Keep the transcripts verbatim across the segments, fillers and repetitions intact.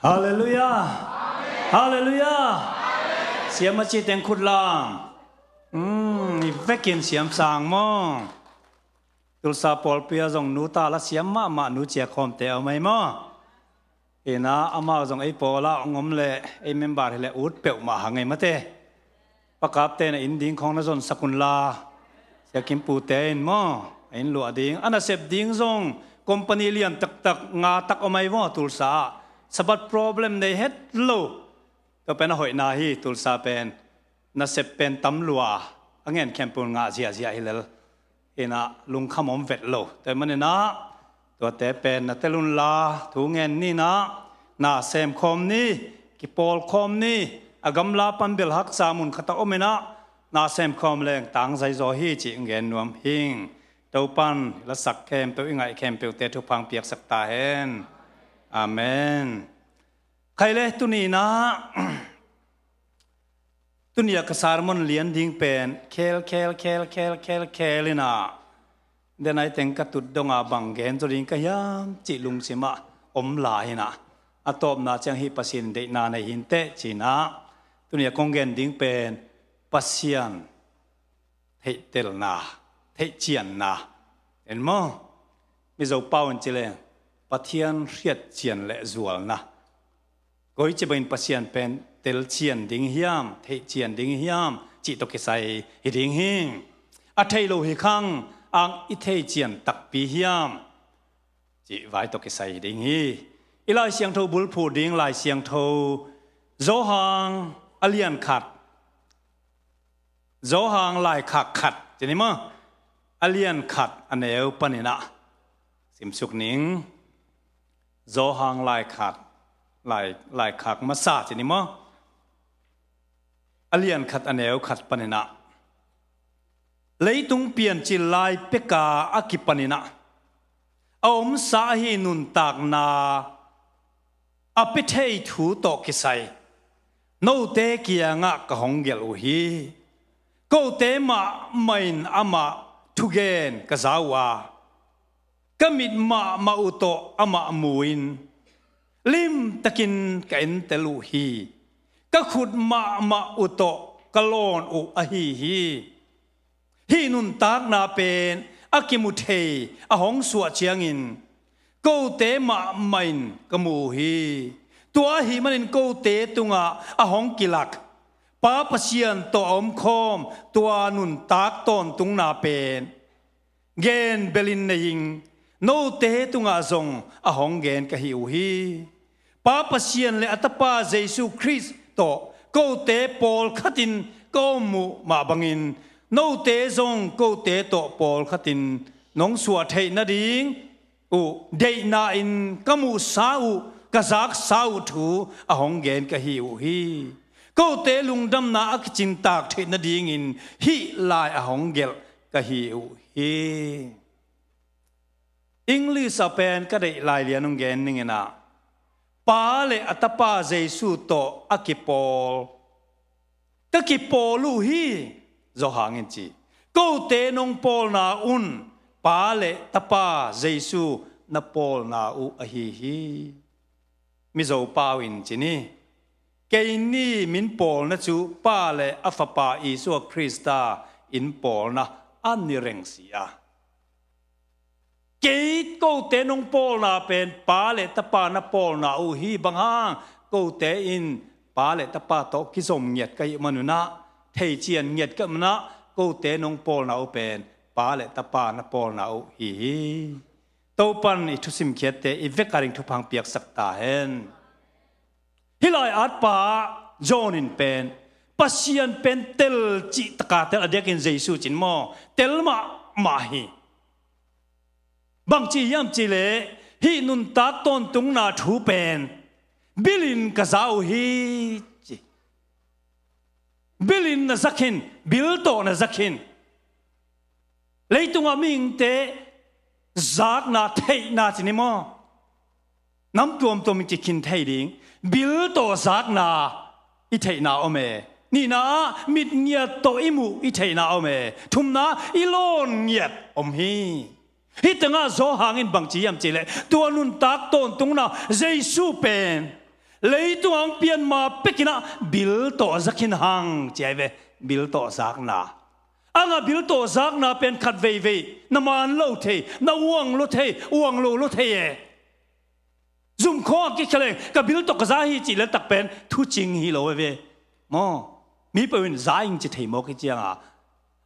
Halleluiah. Halleluiah. Siam a ci teng khut lam. Hmm, i vekin siam sang maw? Tulsa pawlpi ah zong nu ta la siam mahmah nu cia khawmte a om ei maw? Ina amau zong ei pawl ah hong om leh ei member hi leh ut peuhmah hang ei mate. Pakapte na inn ding khawng na zonsak unla, Sia Kim pute in maw, a inn luah ding a nasep ding zong company lian taktak nga tak om ei maw? Tulsa ah Sabbath problem nei het lo. Tua pen a hoihna hi. Tulsa pen nasep pen tam lua, a ngen khempeuh ngah ziahziah hi lel. Ina lungkham om vet lo. Tua maninah tuate pen na tel unla thu ngen ninah na semkhawm ni, kipawlkhawm ni. A gamla pan bel haksa mun khat a om inah na semkhawm leng tangzai zaw hi cih ngen nuam hing. Topan i lasak khempeuh, i ngaih khempeuhte thupha piaksak ta hen. Amen. Khaile tuninah tunia ka sermon lian ding pen khel khel khel khel khel khel inah, denai teng ka tut donga bang gen zaw ding ka hiam cih lungsimah om lai inah, a tawpna ciang hih Pasian deihna nei hinteh cinah tunia kong gen ding pen Pasian theihtelna, theihcianna en maw? Mizo pau in ci leng Pathian hriatcian le zualna. Koici bangin Pasian pen telcian ding hiam, theihcian ding hiam cih tawh kisai hi ding hi. A thei lo hi khang ang i theihcian takpi hiam cih vai tawh kisai hi ding hi. I Lai Siangtho bulphuh ding Lai Siangtho Johan a lian khat, Johan laikhak khat cini maw? A lian khat a neu paninah simsuk ning. Johan laikhak, lai, laikhak masa cini maw? A lian khat a neu khat paninah, leitung piancil lai peka a kipaninah a omsa ahi nuntakna a pia thei thu tawh kisai note kiangah ka hong gelh uh hi. Kote mahmah in amah thugen ka za uh a, ka mit mahmah uh tawh amah mu-in limtakin ka entel uh hi. Ka khut mahmah uh tawh ka lawn uh ahi hi. Hih nuntakna pen a kimu thei a hong suah ciangin kote mahmah in ka mu uh hi. Tua ahih manin kote tungah a hong kilak Pa Pasian tawh a omkhawm tua nuntak tawntungna pen gen belin nei ing. Note tungah zong a hong gen ka hi uh hi. Pa Pasian le a Tapa Jesu Khrist tawh kote pawlkhatin ka om uh mah bangin note zong kote tawh pawlkhatin nong suah theih nading uh deihna in ka muhsa uh, ka zaksa uh thu a hong gen ka hi uh hi. Kote lungdamna a kicintak theih nadingin hih lai a hong gelh ka hi uh hi. English a pen ka deih lai lian hong gen ninginah, Pa le a Tapa Jesu tawh a kipawl, ka kipawl uh hi. Zawhang in ci, kote nong pawlna un Pa le Tapa Jesu na pawlna uh ahi hi. Mizo pau in ci ni, kei ni min pawlna cu Pa le a Fapa Isua Khrista in pawlna a ni reng si a. Kei kote nong pawlna pen Pa le Tapa na pawlna uh hi. Bang hang? Kote in Pa le Tapa tawh kizom ngiat ka hih manunah, theician ngiat ka hih manunah kote nong pawlna uh pen Pa le Tapa na pawlna uh hi hi. Topan i thusim khiatte i vek a ding thupha piaksak ta hen. Hih lai-atpa John in pen Pasian pen tel cih taka tel, a diakin Jesu cin maw, tel mahmah hi. Bangci hiam cihleh hih nuntak tawntungna thu pen bilin ka za uh hi ci. Bilin na za khin, bil tawh na za khin. Leitungah mihingte zakna, theihna ci ni maw? Nam tuamtuam in kikhin thei ding. Bil tawh zakna i theihna om e. Nihna ah mitngiat tawh i muh i theihna om e. Thumna i lawn ngiat om hi. Hih tengah Zawhang in bangci hiam cihleh tua nuntak tawntungna Jesu pen Leitung a hong pian ma pekinah bil tawh za khin hang ci ahi ve. Bil tawh zakna. Angah bil tawh zakna pen khat veivei na man lo thei, na uang lo thei, uang lo lo thei e. Zumkhawng a kikhia leng ka bil tawh ka za hi cih le tak pen thucing hi lo e ve. Maw? Mi peuh in za ing ci thei mawk hi cianga,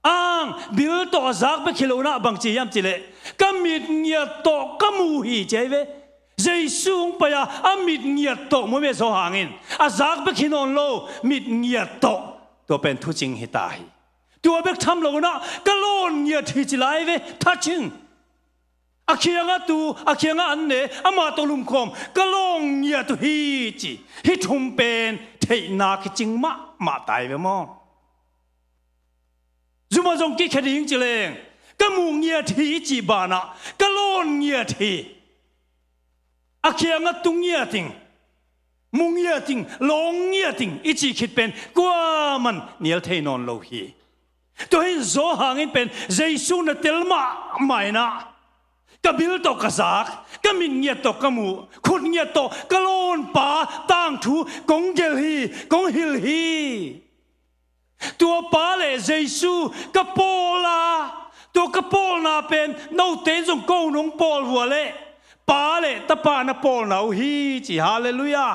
ang bil tawh a zak bek hi lo nah bang ci hiam cih leh, ka mit ngiat tawh ka mu hi ci ahi ve. Jesu hong pai a, a mit ngiat tawh mu ve Zo hangin. A zak bek hi nawn lo, mit ngiat tawh. Tua pen thucing hi ta hi. Tua bek tham lo nah ka lawn ngiat hi ci lai ve. Touching. A khiangah tu, a khiangah an ne, amah tawh lumkhawm ka lawn ngiat uh hi ci. Hih thum pen theihna kicing mahmah ta hi ve maw? Zumah zong kikhia ding ci leng, ka mu ngiat hi i cih banah ka lawn ngiat hi. A khiangah tu ngiat ing, mu ngiat ing, lawn ngiat ing i cih khit pen kuaman nial thei nawn lo hi. Tua hi in Zo hangin pen Jesu na tel mahmah inah, ka bil tawh ka zak, ka mit ngiat tawh ka mu, khut ngiat tawh ka lawn pa tangthu kong gelh hi, kong hilh hi. Tua pa le Jesu ka pawl a, tua ka pawlna pen note in zong ko nong pawl vua leh Pa le Tapa na pawlna uh hi ci. Halleluiah.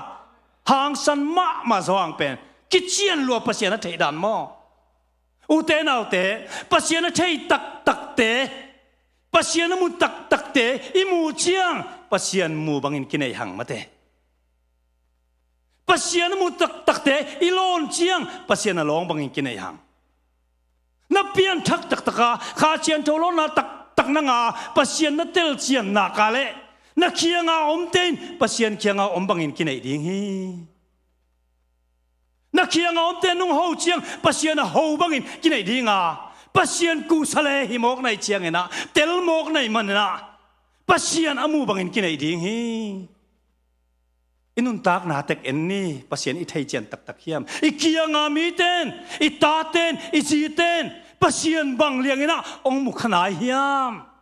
Hangsan mahmah Zo hang pen kician lua Pasian a theih dan maw? Ute naute, Pasian a thei taktakte, Pasian a mu taktakte i mu ciang Pasian mu bangin kinei hang mate. Pasian a mu taktakte i lawn ciang Pasian a lawng bangin kinei hang. Na pianthak taktaka Kha Siangtho lawnna taktak nanga Pasian na telcian naka le na khianga omte in Pasian khianga om bangin kinei ding hi. Na khianga omte nong ho ciang Pasian a ho bangin kinei dinga, Pasian kuhsa le hi mawk nai cianginah, tel mawk nai maninah Pasian a mu bangin kinei ding hi. I nuntakna tek en ni, Pasian i theician taktak hiam? I kianga mite in, i tate in, i zite in Pasian bang lianginah hong mu kha nai hiam?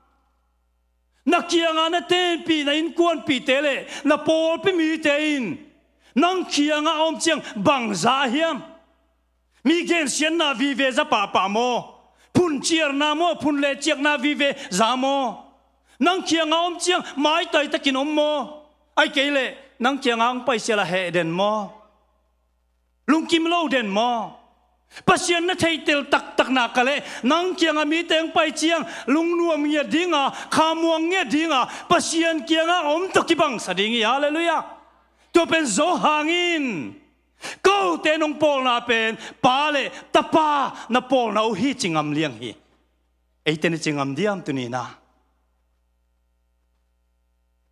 Na kianga na tenpih, na innkuanpihte le na pawlpi mite in nang kianga a om ciang bang za hiam? Mi gensiatna vive za pahpah maw? Phun ciarna maw, phun le ciakna vive za maw? Nang kianga om ciang maitai takin om maw? Ai kei leh nang kianga hong paisial a heh den maw? Lungkim lo den maw? Pasian na theitel taktakna ka leh nang kianga mite hong pai ciang lungnuam ngiat dinga, khamuang ngiat dinga, Pasian kianga om tawh kibangsa ding hi. Halleluiah. Tua pen Zo hangin kote nong pawlna pen Pa le Tapa na pawlna uh hi ci ngam liang hi. Eite na ci ngam diam tuninah?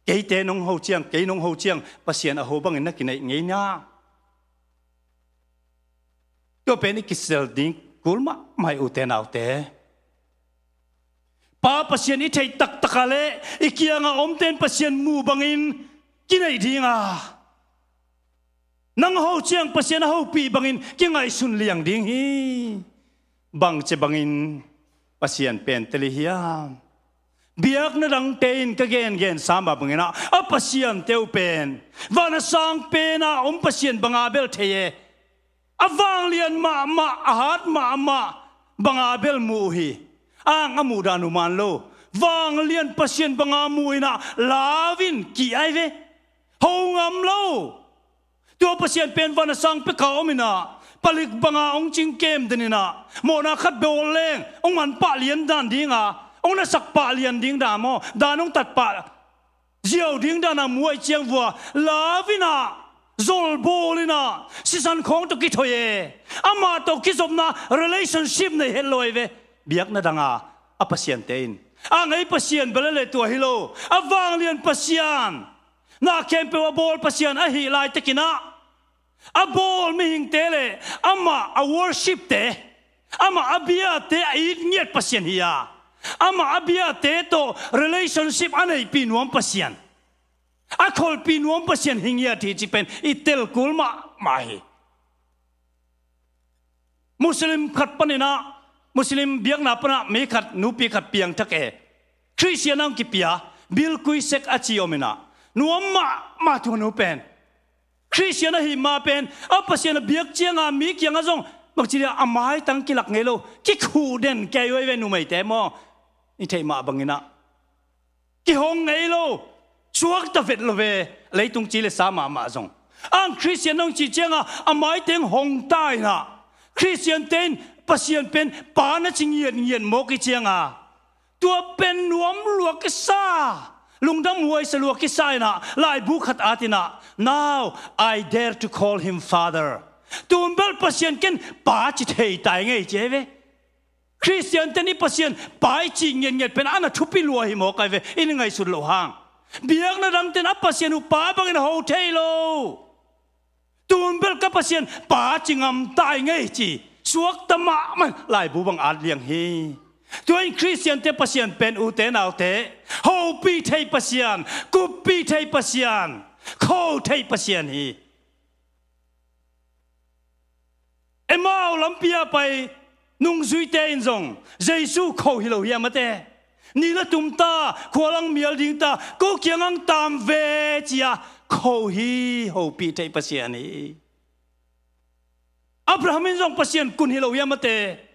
Keite nong ho ciang, kei nong ho ciang Pasian a ho bangin na kineih ngei nia? Tua pen i kisel ding kul mahmah hi ute naute. Pa Pasian i theih taktaka le i kianga omte in Pasian mu bangin kineih dinga, nang ho ciang Pasian a hopih bangin kingaihsun liang ding hi. Bangci bangin Pasian pen tel i hiam? Biakna dangte in ka gengensa mah banginah a pasiante uh pen van a sang pena om Pasian banga bel thei e. A vanglian mahmah, a hat mahmah banga bel mu uh hi. Ang a muhdan uh man lo, vanglian Pasian banga mu inah lau in kih ai ve. Ho ngam lo. Tua Pasian pen van a sang peka om inah palik banga hong cingkem den inah mawhna khat bawl leng hong man pah lian dan dinga, hong nasak pah lian ding dan maw, dan hong tat pah ziau ding dana muai ciang vua lau inah, zolbawl inah, sisan khawng tawh kithoih e. Amah tawh kizopna relationship nei het lo ai ve. Biakna danga a pasiante in, a ngei Pasian bel a le tua hi lo, a vanglian Pasian, na khempeuh a bawl Pasian ahih laitakinah a bawl mihingte le amah a worshipte, amah a biate a it ngiat Pasian hi a, amah a biate tawh relationship a neihpih nuam Pasian, a kholhpih nuam Pasian hi ngiat hi cih pen i tel kul mahmah hi. Muslim khat paninah, Muslim biakna panah mi khat, nupi khat piangthak e. Khristian a hong kipia, Bilkui Sek a ci om inah, nuam mahmah tua nu pen. Khristian ahih mah pen a Pasian a biak cianga mi kiangah zong bangci dia a maitang kilak ngei lo, kikhuh den kei uh ei ve, numeite maw. I theih mah banginah kihong ngei lo, suakta vet lo ve. Leitung ci le sa mahmah zong ang Khristian hong cih cianga a maiteng hong ta inah Khristiante in Pasian pen pa na ci ngiatngiat mawk i cianga tua pen nuam lua kisa, lungdam huaisa lua kisa inah laibu khat at inah, "Now I dare to call him Father." Tun bel Pasian ken pa ci thei tai ngei ci ei ve. Khristiante ni Pasian pa i cih ngiatngiat pen a na thupi lua hi mawk ai ve, i ni ngaihsut loh hang. Biakna dangten a Pasian uh pa bangin a ho thei lo. Tun bel ka Pasian pa ci ngam tai ngei ci suakta mahmah laibu bang at liang hi. Tua in Khristiante Pasian pen ute naute, hopih thei Pasian, kuppih thei Pasian, kho thei Pasian hi. Emau lampi ah pai nungzuite in zong Jesu kho hi lo hiam a te? Ni la tum ta, khualang mial ding ta, ko kiang ang tam ve cia kho hi, hopih thei Pasian hi. Abraham in zong Pasian kun hi lo hiam a te?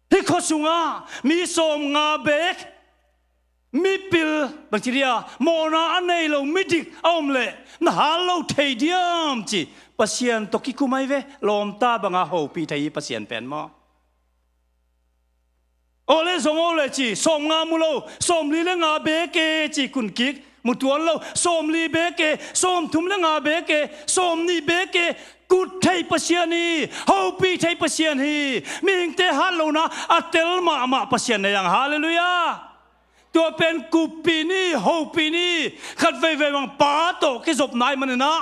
Hih khua sungah mi sawm nga bek, mipil bangci dia mawhna a nei lo midik a om leh na hal lo thei diam ci Pasian tawh kikum ai ve. Lawmta banga hopih thei hi Pasian pen maw. Aw le zong aw le ci, sawm nga mu lo, sawm li le nga bek e ci kun kik, mu tuan lo, sawm li bek e, sawm thum le nga bek e, sawm nih bek e, kut thei Pasian hi, hopih thei Pasian hi. Mihingte hat lohna a tel mahmah Pasian na hiang, halleluiah. Tua pen kuppih ni, hopih ni. Khat veivei bang pa tawh kizopna ahih maninah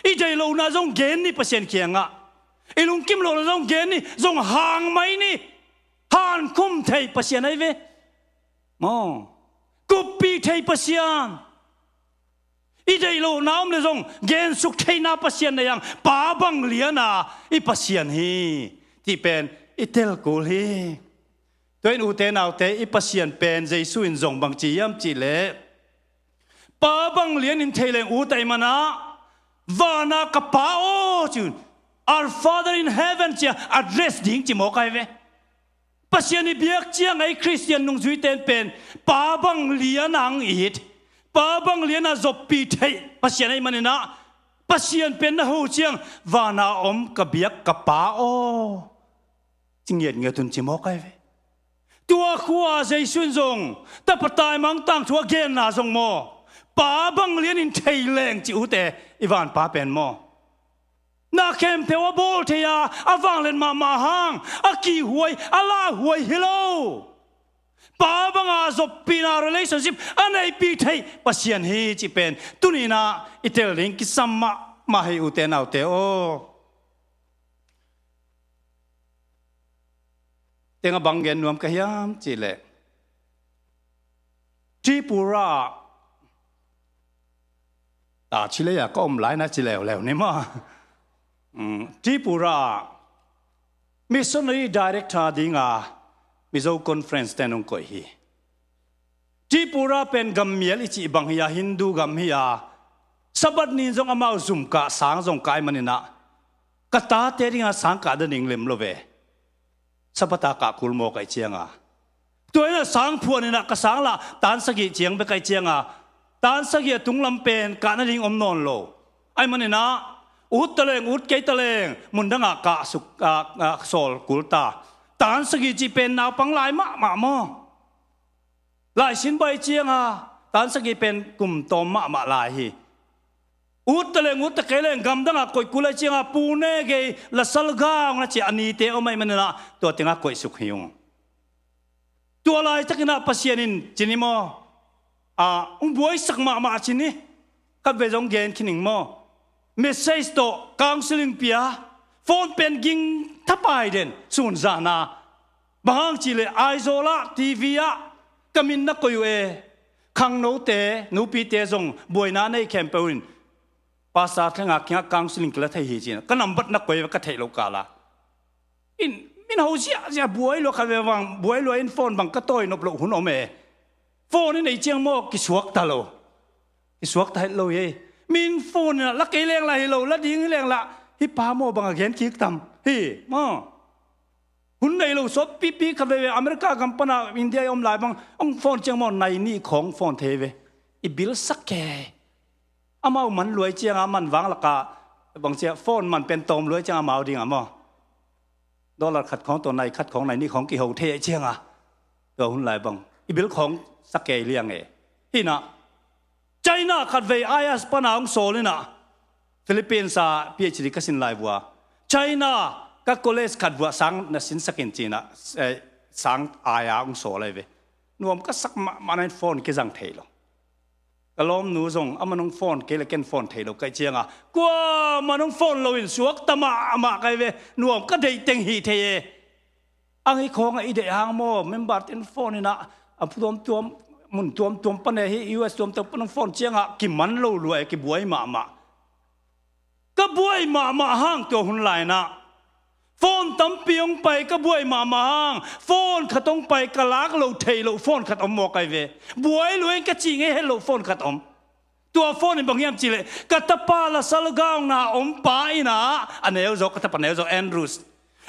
i deih lohna zong gen ni Pasian kiangah. I lungkim lohna zong gen ni, zong hang mai ni. Hankhum thei Pasian ahi ve. Maw, kuppih thei Pasian. I deih lohna om le zong gensuk theihna Pasian na hiang, pa bang liana i Pasian hi cih pen i tel kul hi. Tua in ute naute, i Pasian pen Jesu in zong bang ci hiam cih leh, pa bang lianin thei leng ut ahih manah vana ka Pa aw ci un, Our Father in Heaven cia address ding ci mawk ai ve. Pasian i biak ciang ei Khristian nungzuite in pen pa bang liana ang it, pa bang liana zoppih theih Pasian ahih maninah Pasian pen na huh ciang vana om ka biak ka Pa aw ci ngiatngiat un ci mawk ai ve. Tua khua Jesu in zong tapa taimang tangthu a genna zong maw, pa bang lianin thei leng ci ute, i vanpa pen maw. Na khempeuh a bawl thei a, a vanglian mahmah hang a kihhuai, a lahhuai hi lo. Pa banga zoppihna relationship a neihpih theih Pasian hi cih pen tuninah i tel ding kisam mahmah hi ute naute aw. Tengah bang gen nuam ka hiam cih leh, Tripura ah, ta ci lei a ka om lai na ci leuleu ni maw. Mm, Tripura ah missionary director dinga Mizo Conference ten hong koih hi. Tripura pen gammial i cih bang hi a, Hindu gam hi a, Sabbath ni zong amau zum kah, sang zong kah ahih maninah ka tate dinga sang kah nading lem lo ve. Sabbath a kah kul mawk ahih cianga, tua inah sang phuan inah ka sang lah tan sagih ciang bek ahih cianga, tan sagih a tunglam pen kah nading om nawn lo. Ahih maninah ut taleng, ut kei taleng, mundangah kah suk, ah, ah, sawl kul ta. Tan sagih cih pen naupang lai mahmah maw. Laisin baih cianga tan sagih pen kum tawm mahmah lai hi. Ut taleng, ut ta kei leng gamdangah koih kul ahih cianga Pune gei Lasalgaon na ci a nite om ahih maninah tua tengah koihsuk hi ung. Tua laitakinah Pasian in ci ni maw, a, hong buaisak mahmah ci ni. Khatvei zong gen khin ing maw. Message tawh counseling pia, phone pen ging thapai den, sunzahna. Bang hang cih leh Aizawl ah TV ah ka min na koih uh e. Khangnote, nupite zong buaina nei khempeuh in Pastor Thlenga kiangah counseling kila thei hi ci-in ka nambat na koih ve, ka theih loh kala. In, min ho ziahziah buai lua, khat ve bang buai lua in phone bang ka tawi nop loh hun om e. Phone i neih ciang maw kisuakta lo. Kisuakta het lo hi. Min phone in ah la kei leng lah hi lo, la ding hi leng lah, hih pa maw bang a gen kik tam hi maw. Hun nei lo sawt pipi khat veivei America gam pana India i om lai bang hong phone ciang maw nai nih khawng phone thei ve. I bil sak kei. Amau man luai cianga man vang laka bang cia phone man pen tawm luai cianga amau ding a maw. Dollar khat khawng tawh nai khat khawng nai nih khawng kiho thei cianga. Tua hun lai bang i bil khawng sak kei liang e. Hina China khat vei I A S pana hong sawl ina Philippines a P H D ka sin lai vua. China ka college khat vua sang na sinsakin cina, eh, sang ai a hong sawl ai ve. Nuam ka sak mahmah na in phone kizang thei lo. Ka lawmnu zong a man hong phone kei le ken phone thei lo kai cianga kua man hong phone lo in suak ta mahmah kai ve. Nuam ka deih teng hi thei e. Ang hi khawngah i deih hang maw member ten phone inah a tuamtuam mun tuamtuam pane hi U S tuamtuam pan hong phone ciangah kiman lo luai kibuai mahmah. Ka buai mahmah hang tua hun lainah phone tampi hong pai ka buai mahmah hang phone khat hong pai ka lak lo thei lo phone khat om maw kai ve. Buai luai ka cih ngei het lo phone khat om. Tua phone in bang hiam cihleh ka tapa Lasal gaungna om pa inah a neu zo ka tapa neu zo Andrews.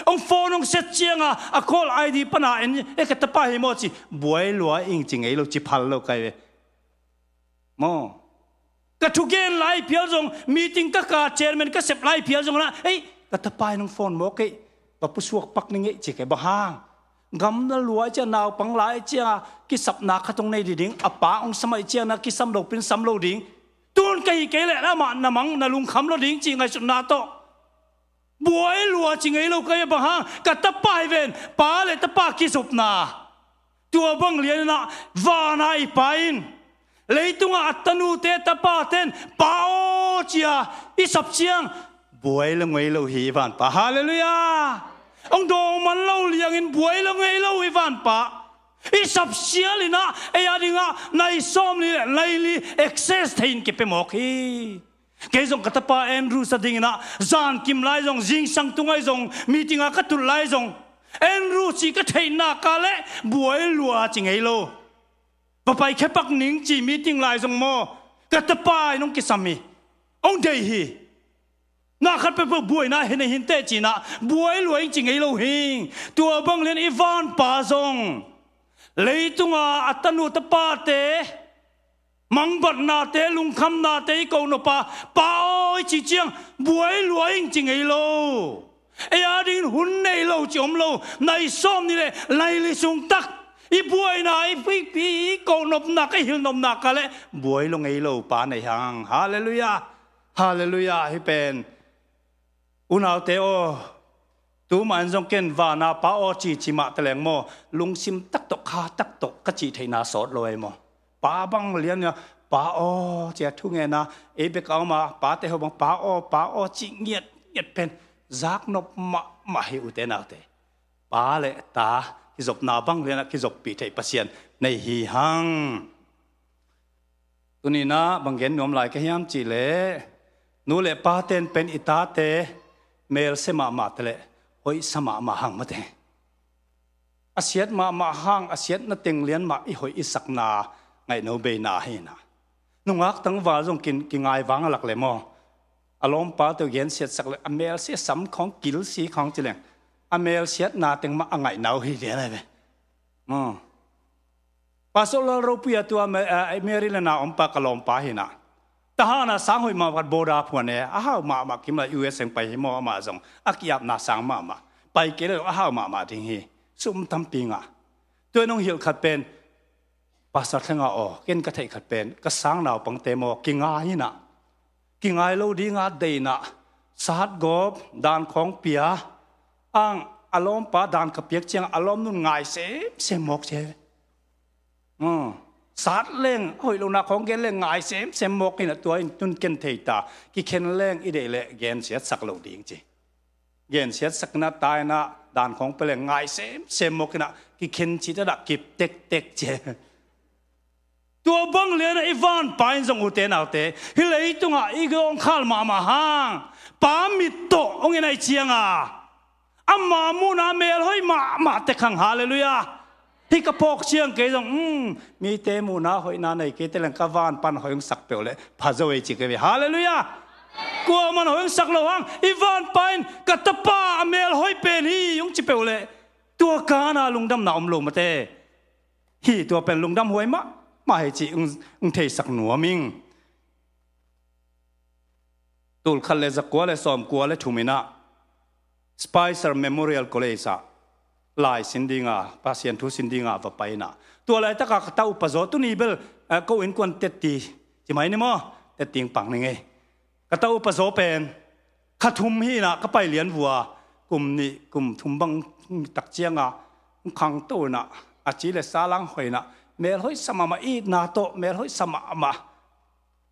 Hong phone hong set cianga a call I D pana en e ka tapa hi maw ci buai lua ing ci ngei lo ci phal lo kai ve. Maw ka thugen lai phial zong meeting ka ka chairman ka sep lai phial zong la ei ka tapa in hong phone maw kei va pusuak pak ni ngei ci kei bang hang. Gam na luai cia naupang lai cia kisapna khat hong nei diding a pa hong samai cia na kisam lo pin sam lo ding. Tun ka hi kei leh na mah na mang na lungkham lo ding ci ngaihsutna tawh. Buai lua ci ngei lo ka ia bang hang ka tapa hi ven pa le tapa kizopna. Tua bang lianina vana i pa in leitunga a tanute tapaten pa aw cia i sap ciang buai lo ngei lo hi i vanpa. Halleluia. Ong dawng man lo liangin buai lo ngei lo i vanpa. I sapsial inah ei a dingah nai sawm li le nai li excess thei in kipia mawk hi. Kei zong ka tapa Andrew sa dinginah zan kim lai zong zingsang tungai zong meeting a ka tut lai zong Andrew ci ka theihna ka le buai lua ci ngei lo. Papai khepak ning ci meeting lai zong maw ka tapa in hong kisam hi. Hong dei hi. Na khat peuhpeuh buaina hi nei hinteh cinah buai lua ing ci ngei lo hing. Tua bang lian i vanpa zong leitunga a tanu tapate mangbatnate lungkhamnate i koh nop a pa aw i cih ciang buai lua ing ci ngei lo. Ei a dingin hun nei lo ci om lo nai sawm ni le nai li sung tak i buaina i pipi i koh nopna ka hil nopna ka le buai lo ngei lo pa nei hang. Halleluia. Halleluia. Hi pen unaute aw. Tuma in zong ken vana pa aw cici mah teleng maw lungsim tak tawh kha tak tawh ka cih theihna sawt lo ei maw. Pa bang lian nia pa aw cia thungena ei bek a oma pate ho bang pa aw pa aw cih ngiat ngiat pen zaknop mahmah hi ute naute. Pa le ta kizopna bang lianah kizoppih theih Pasian nei hi hang. Tuninah bang gen nuam lai ka hiam cihleh nu le paten pen i tate melse mahmah teleh hoihsa mahmah hang mate. A siat mahmah hang a siatna teng lian mah i hoih i sakna ngaihno beina hinah. Nungak tangval zong kingai vang a lak le maw. A lawmpa teu gensiatsak le a melse sam khawng kilsi khawng cileng a melsiatna teng mah a ngaihna uh hi lian ai ve. Maw. Pastor Lal Ropui a tua Mary le na ompa ka lawmpa hinah. Tahana sang hoih mahmah khat boda phuan e a hau mahmah kimla U S eng pai hi maw amah zong a kiapna sang mahmah. Pai kei le a hau mahmah ding hi. Sum tampi ngah. Tua nong hilh khat pen Pastor Thlenga aw ken ka theih khat pen ka sang naupangte maw kinga hinah. Kingai lo dinga deinah satgawp dan khawng pia ang a lawmpa dan ka piak ciang a lawmnun ngai semsem mawk cia. Sat leng a hoih lona khawng gen leng ngai semsem mawk hinah tua in tun ken thei ta kikhen leng i deih leh gensiatsak lo ding ci. Gensiatsak inah ta inah dan khawng pia leng ngai semsem mawk inah kikhen cih tadah kip tektek cia. Tua bang lianah i vanpa in zong ute naute hi leitungah i gawngkhal mahmah hang pa mit tawh hong in aih cianga ama muna melhoih mahmah tek hang. Halleluia. Hih ka phawk ciang kei zong, um, mite muhna hoihna nei kei te leng ka vanpan hoih hong sak peuh leh pha zo ei ci kei ve. Halleluiah. Kuaman hoih hong sak lo hang i vanpa in ka tapa a mel hoih pen hi hong ci peuh leh tua kana lungdamna om lo mate. Hih tua pen lungdam huai mahmah hi cih hong, hong theisak nuam ing. Tul khat le za kua le sawm kua le thum in ah Spicer Memorial College ah lai sin dinga, Pasian thu sin dinga va pai in ah, tua laitaka ka ta upa zaw, tuni bel, eh, ko innkuan tetti ci mai ni maw, tetti pang ni ngei. Ka ta upa zaw pen kha thum hi in ah ka pai lian vua, kum nih kum thum bang tak cianga hong khangto in ah, a ci le sa lang hoih in ah, mel hoih sa mahmah, itna tawh mel hoih sa mahmah.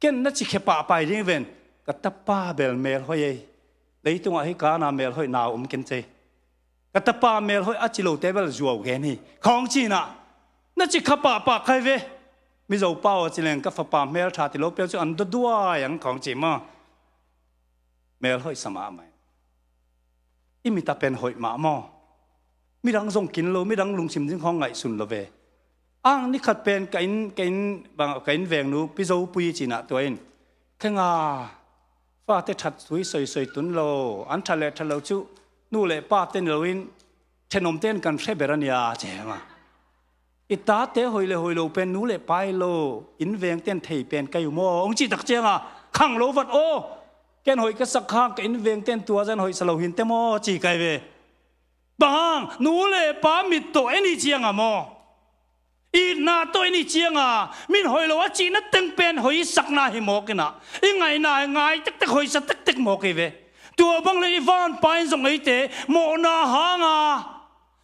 Ken na ci khia pahpah ding ven, ka tapa bel mel hoih ei. Leitungah hih kana mel hoih nau om ken cei. Ka tapa mel hoih a ci lote bel zuau gen hi khawng ci in ah, na ci kha pahpah khai ve. Mizo pau a ci leng ka fapa hmel tha ti lo piau cu an duaduai ang khawng ci maw. Mel hoih sa mahmah. I mit a pen hoih mah maw. Midang zong kin lo, midang lungsim ding khawng ngaihsun lo ve. Ang ni khat pen ka inn, ka inn, bang, ka inn vengnu Pi Zo Pui ci in ah tua in, khenga fate that tui soisoi tun lo, an that le that lo cu nu le pate ni loin thenomte in kan hre ber a nia ci hi ma. I tate hoih le hoih lo pen nu le pa hi lo, inn vengte in thei pen ka hi uh maw, hong cih tak cianga khang lo vat aw. Ken hoih ka sak hang ka inn vengte in tua zan hoih sa lo hi inteh maw ci ka hi ve. Bang hang, nu le pa mit tawh en hi cianga maw, itna tawh en hi cianga, min hoih lo a cihna teng pen hoih i sakna hi mawk in ah, i ngaihna hi ngai tektek, hoih sa tektek mawk hi ve. Tua bang le i vanpa in zong eite mawhna hanga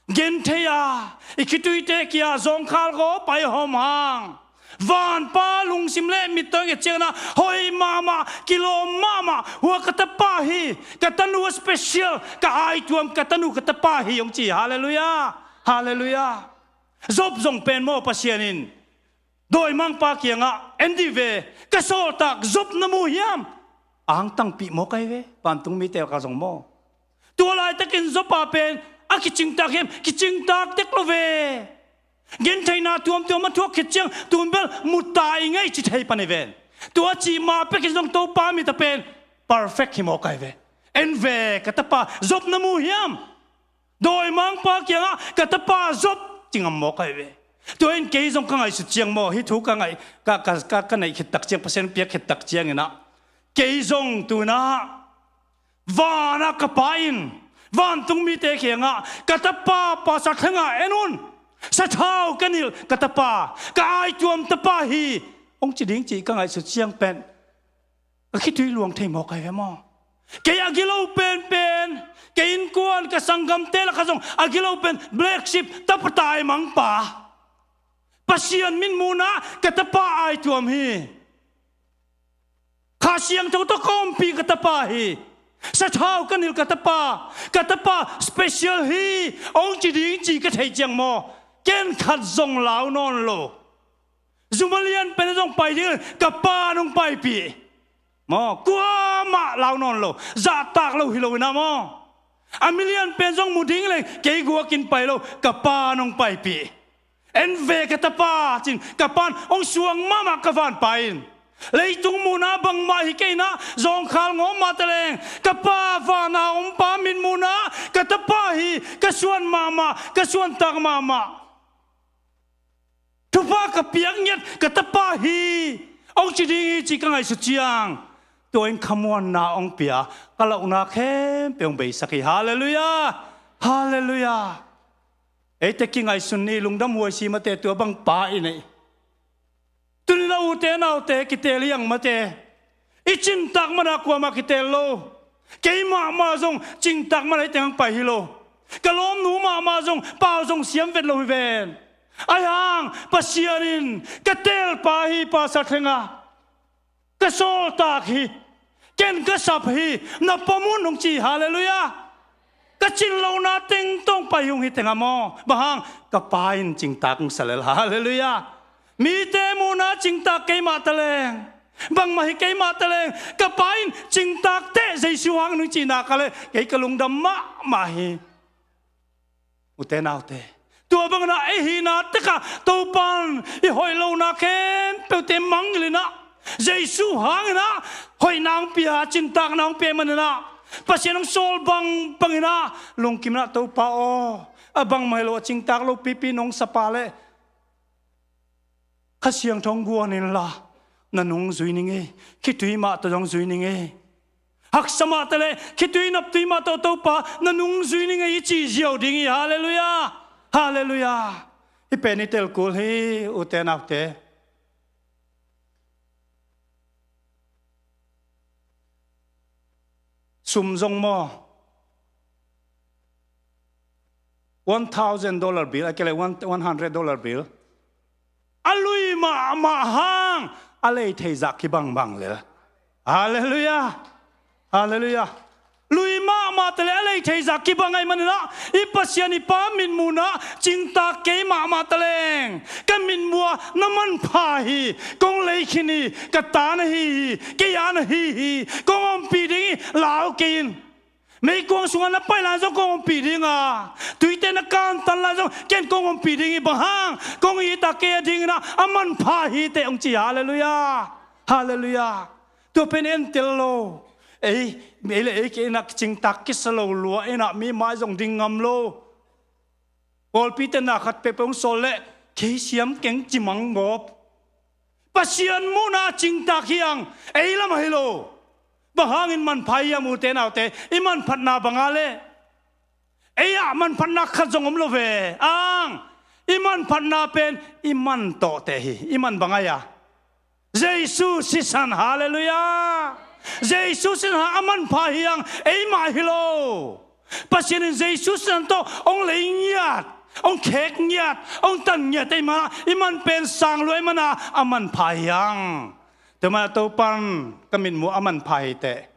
genthei a, i khituite kia zawngkhal gaw pai hawm hang, vanpa lungsim le mit tawh en hi ciangin ah hoih mahmah, kilawm mahmah, hua ka tapa hi, ka tanu a special, ka aituam, ka tanu ka tapa hi hong ci. Halleluiah. Halleluiah. Job zong pen maw, Pasian in dawimangpa kiangah en dih ve, ka sawltak Job na mu hiam? Angtangpih maw ka hi ve, vantung mite ka zong maw. Tua laitakin Job a pen a kicingtak hiam? Kicingtak tek lo ve. Gentheihna tuamtuam a thuak khit ciang tun bel mu ta i ngei ci thei pan hi ven. Tua cih mah pekin zong Topa mit a pen perfect hi maw ka hi ve. En ve ka tapa, Job na mu hiam? Dawimangpa kiangah ka tapa Job ci ngam maw ka hi ve. Tua in kei zong ka ngaihsut ciang maw, hih thu ka ngaih, ka, ka, ka, ka neih khit tak ciang, Pasian piak khit tak ciangin ah, kei zong tu-in ah vanah ka Pa in vantung mite kiangah ka tapa Pastor Thlenga en un, sathau ka nilh ka tapa, ka aituam tapa hi hong ci ding cih ka ngaihsut ciang pen ka khitui luang thei maw ka hi ve maw. Kei a gilo penpen, kei innkuan, ka sanggamte lakah zong a gilo pen black sheep, tapa taimangpa, Pasian mitmuhna ka tapa aituam hi. Kha Siangtho tawh ka ompih ka tapa hi. Sathau ka nilh ka tapa, ka tapa special hi hong ci ding ci ka theih ciang maw, ken khat zong lau nawn lo. Zuma lian pen zong pai ding, ka pa nong paipih. Maw, kuamah lau nawn lo, zahtak lo hi lo inah maw. A milian pen zong mu ding leng kei guakin pai lo, ka pa nong paipih. En ve ka tapa cin, ka pan hong suang mahmah ka vanpa in. Leitung muhna bangmah hi kei inah, zawngkhal ngawm mah taleng ka pa vana om pa mitmuhna ka tapa hi, ka suan mahmah, ka suantak mahmah. Thupha ka piak ngiat ka tapa hi hong ci ding hi ci ka ngaihsut ciang, tua in khamuanna hong pia, ka lohna khempeuh hong beisak hi. Halleluiah. Halleluiah. Eite kingaihsun ni, lungdam huai si mate, tua bang pa i neih. Tuni la ute naute kitel hi ang mate. I cintak mana kuamah kitel lo. Kei mahmah zong cintak mana hih tengah pai hi lo. Ka lawmnu mahmah zong pau zong siam vet lo hi ven. Ahi hang Pasian in ka telpa hi, Pastor Thlenga. Ka sawltak hi. Ken ka sap hi. Na pom un hong ci. Halleluiah. Ka cin lohna teng tawh hong pai hi ung hih tengah maw. Bang hang, ka pa in cingtak hong sa lel. Halleluiah. Mite muhna cingtak kei mah taleng, bangmah hi kei mah taleng, ka pa in cingtak teh Jesu hang nung cihna ka leh kei ka lungdam mahmah hi. Ute naute, Tua bangin ah ei hihna tekah Topan i hoih lohna khempeuhte mangngilh in ah, Jesu hangin ah hoihna hong pia, cintakna hong pia ahih manin ah, Pasian hong sawl bangbangin ah lungkim in ah, Topa aw, a bangmah hi lo, a cingtak lo pipi nong sap leh Kha Siangtho hong guan inla, na nung zui ning ei. Khitui mah tawh zong zui ning ei. Haksa mah taleh khitui naptui mah tawh, Topa, na nung zui ning ei, i cih ziau ding hi. Halleluiah. Halleluiah. Hih pen i tel kul hi, ute naute. Sum zong maw, one thousand dollar bill, a kei le one, one hundred dollar bill, a lui mahmah hang a lei thei zah kibangbang lel. Halleluiah. Halleluiah. Lui mahmah taleh a lei thei zah kibang ahih manin ah, i Pasian i Pa mitmuhna cingtak kei mahmah taleng, ka mitmuh ah na manpha hi, kong lei khin hi, ka ta na hi hi, kei a na hi hi, kong ompih ding hi, lau kei in. Meikuang sungah na pai lai zong kong ompih ding a, tuite na kantan lai zong ken kong ompih ding hi, bang hang, kong it a kei a dingin ah a manpha hi teh, hong ci. Halleluiah. Halleluiah. Tua pen entel lo. Ei, ei le ei kei in ah cingtak kisa lo lua in ah mi mai zong ding ngam lo. Pawlpite na khat peuhpeuh hong sawl leh kei siam keng ci mang gawp. Pasian muhna cingtak hi hang, ei lamah hi lo. Bang hangin manpha hiam, ute naute? I manphatna bang a leh ei ah manphatna khat zong om lo ve. Ang, i manphatna pen i man tawh teh hi. I man bang a hia? Jesu sisan. Halleluiah. Jesu sisan a manpha hi hang, eimah hi lo. Pasian in Jesu sisan tawh hong lei ngiat, hong khek ngiat, hong tan ngiat ahih manin ah, i man pen sang lua ahih manin ah a manpha hi hang. Tua manin ah Topan ka mitmuh a manpha hi teh,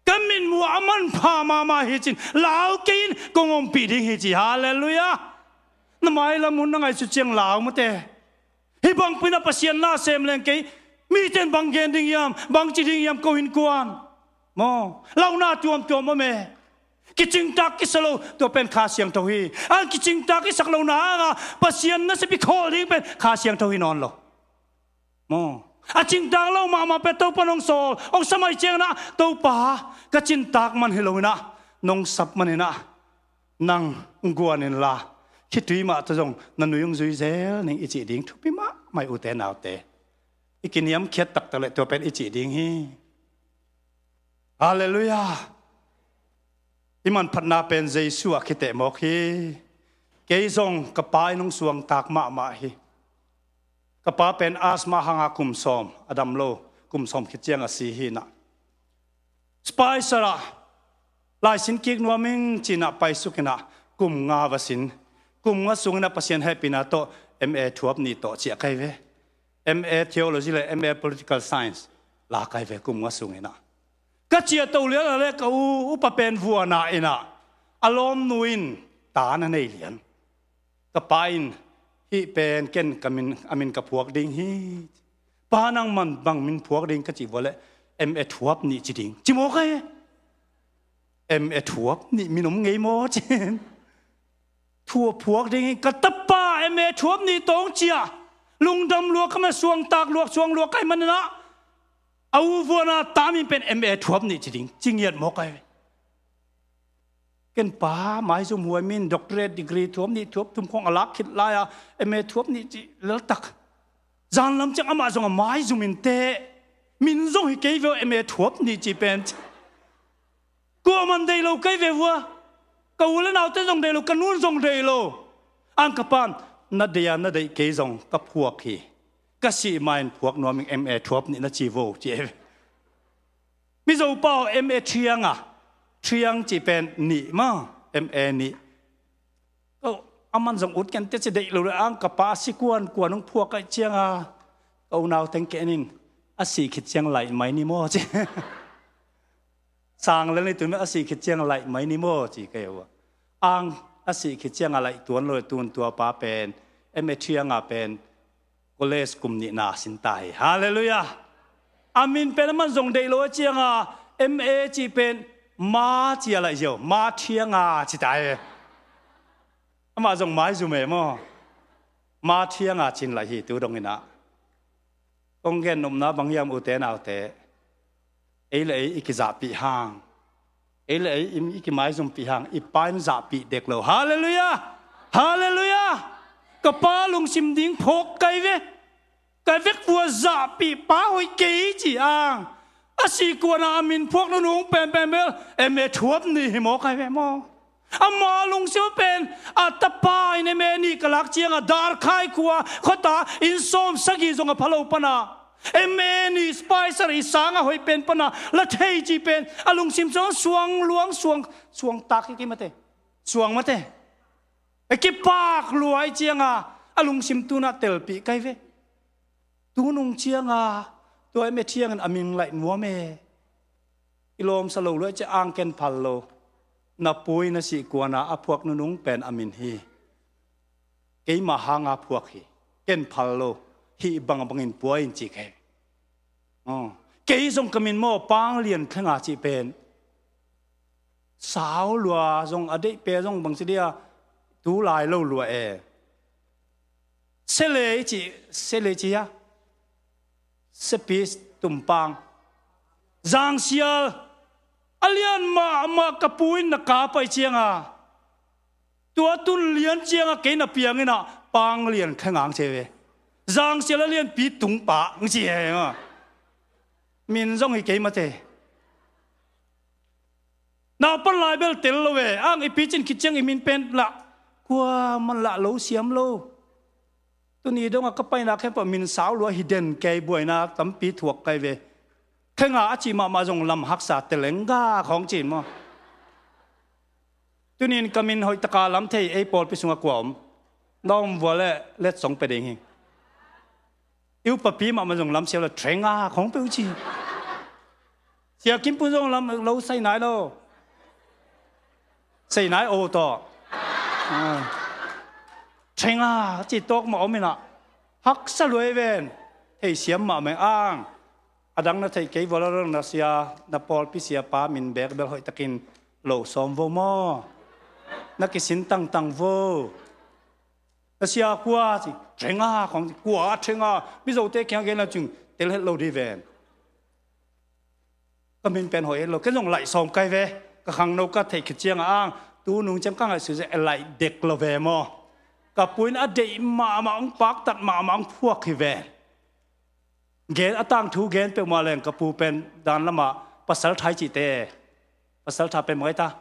ka mitmuh a manpha mahmah hi ci-in lau kei in, kong ompih ding hi, ci. Halleluiah. Na mailam hun na ngaihsut ciang lau maw te. Hih bangpi in ah Pasian na sem leng kei, mite in bang gen ding hiam, bang ci ding hiam, ko innkuan maw, launa tuamtuam om e. Kicingtak kisa lo, tua pen Kha Siangtho hi. A kicingtak i sak lohna hangah Pasian nasep i khawl ding pen Kha Siangtho hi nawn lo maw. A cingtak lo mahmah pen Topan hong sawl, hong sam ahih ciangin ah, Topa, ka cintak man hi lo in ah, nong sap manin ah, nang guan inla, khitui mah tawh zong na nui hong zui zel ning, i cih ding thupi mahmah hi, ute naute. I kiniamkhiat taktak leh tua pen i cih ding hi. Halleluiah. I manphatna pen Jesu ah khiteh mawk hi. Kei zong ka pa in hong suangtak mahmah hi. Ka pa pen asthma hanga kum sawm a dam lo, kum sawm khit ciang a si hi in ah. Spicer ah laisin kik nuam ing ci-in ah paisuk in ah, kum nga va sin. Kum nga sungin ah Pasian hehpihna tawh M A thuap nih tawh ciah ka hi ve. M A Theology le M A Political Science la ka hi ve, kum nga sungin ah. Ka ciah to lian a leh ka u, upa pen vuan a in ah, a lawmnu in ta na nei lian. Ka pa in, hih pen ken ka min, a min ka phuak ding hi. Pa, nang man bang min phuak ding ka cih vua leh, M A thuap nih ci ding, ci mawk hi. M A thuap nih min om ngei maw, ci-in. Thuap phuak ding hi, ka tapa M A thuap nih tawh hong ciah. Lungdam lua ka hi, suangtak lua, suang lua ka hih manin ah, a u vuan a ta min pen M A thuap nih ci ding, ci ngiat mawk hi. Ken pa, maizum huai, min doctorate degree thuap nih thuap thum khawng a lak khit lai-a, M A thuap nih cih leltak. Zanlam ciang amah zong a maizum in teh, min zong hi kei ve, M A thuap nih cih pen. Kuamah in deih lo kei ve vua. Ka u le naute zong deih lo, ka nu in zong deih lo. Ang ka pa'n, na deih a na deih kei zong ka phuak hi. Ka sih ma-in phuak nuam ing, M A thuap nih na ci vo, ci hi. Mizo pau M A thiang a, thiang cih pen nih maw, M A nih. Ko, aman zong ut kei in teh, ci deih lo leh, ang ka pa a si kuankuan hong phuak ahih ciangin, ka unau teng ken in, a sih khit ciang laih mai ni maw, ci. Sang lel ni, tun a sih khit ciang laih mai ni maw, ci ka hi uh a. Ang a sih khit ciang a laih tuan lo, tun tua pa pen M A thiang a pen college kum nihna sin ta hi. Halleluiah. A min pen aman zong deih lo ahih ciangin, M A cih pen ma ci a laih ziau, ma thiang a ci ta hi. Amah zong maizum e maw. Ma thianga cin lai hi tu dongin ah. Kong gen nopna bang hiam ute naute. Ei le ei i kizahpih hang. Ei le ei i, i kimaizumpih hang. I Pa in zahpih dek lo. Halleluiah! Halleluiah! Ka pa lungsim ding phawk kai ve. Ka vekpi-a zahpih pa hoih kei ci ang. A sih kuana a min phuak nunung penpen bel M A thuap ni hi maw kai ve maw. Ama lungsim pen a tapa in M A nih ka lak cianga Darkhai khua khuata inn sawm sagih zong a pha lo pana M A nih spaiser i sanga hoih pen pana la thei ci pen a lungsim sung suang luang suang suang tak hi kei mate. Suang mate. A kipak luai cianga a lungsim tuna telpih kai ve. Tunung cianga tua M A thiangin a min laih nuam e. I lawmsa lo luai cia ang ken phal lo. Na pu in a sih kuana a phuak nunung pen a min hi. Keimah hanga phuak hi. Ken phal lo. Hih bangbangin pua in ci khe. Aw. Kei zong ka min maw Pang Lian Thlenga cih pen. Sau lua zong a deih pe zong bangci dia tu lai lo lua e. Sele ci, sele ci hia. Sepi tumpang. Zangsial. A lian mahmah ka pu in na ka pai cianga. Tua tun lian cianga kei na piang ina Pang Lian Thlenga ang ci ve. Zangsial a lianpi tungpa ang ci he nga. Min zong hi kei mate. Naupan lai bel tel lo ve. Ang i picin khit ciang i min pen lah. Kua man lah lo siam lo. Tuni donga ka paina khempeuh min sau lua hi den kei buaina tampi thuak kai ve. Thlenga a cih mahmah zong lam haksa telengga khawng cin maw. Tunin ka min hoihtaka lam thei ei pawlpi sunga kua om. Na om vua le letsong pe ding hi. I upapi mahmah zong lam siau le Thlenga khawng pe uh ci. Sia Kim Pun zong lam lo sei nai lo. Sei nai o tawh. Ah. Thlenga ci tawk mah om inah. Haksa luai ven. Thei siam mah meng ang. A dang na theih kei vua lo dang na sia, na pawlpi siapa min bek bel hoihtakin lo sawm vo maw. Na kisin tangtang vo. Na sia kua ci, Thlenga khawng ci, kua Thlenga, Mizote kiang gen lo cing, tel het lo di ven. Ka min pen hoih het lo, ken zong laih sawm kai ve, ka khangno ka theih khit cianga ang, tu nung ciang ka ngaihsut zia e laih dek lo ve maw. Ka pu in a deih mahmah ong paktat mahmah ong phuak hi ve. Gen a tangthu gen peuhmah leng ka pu pen dan lamah pasal thai cihte. Pasal tha pen mangai ta.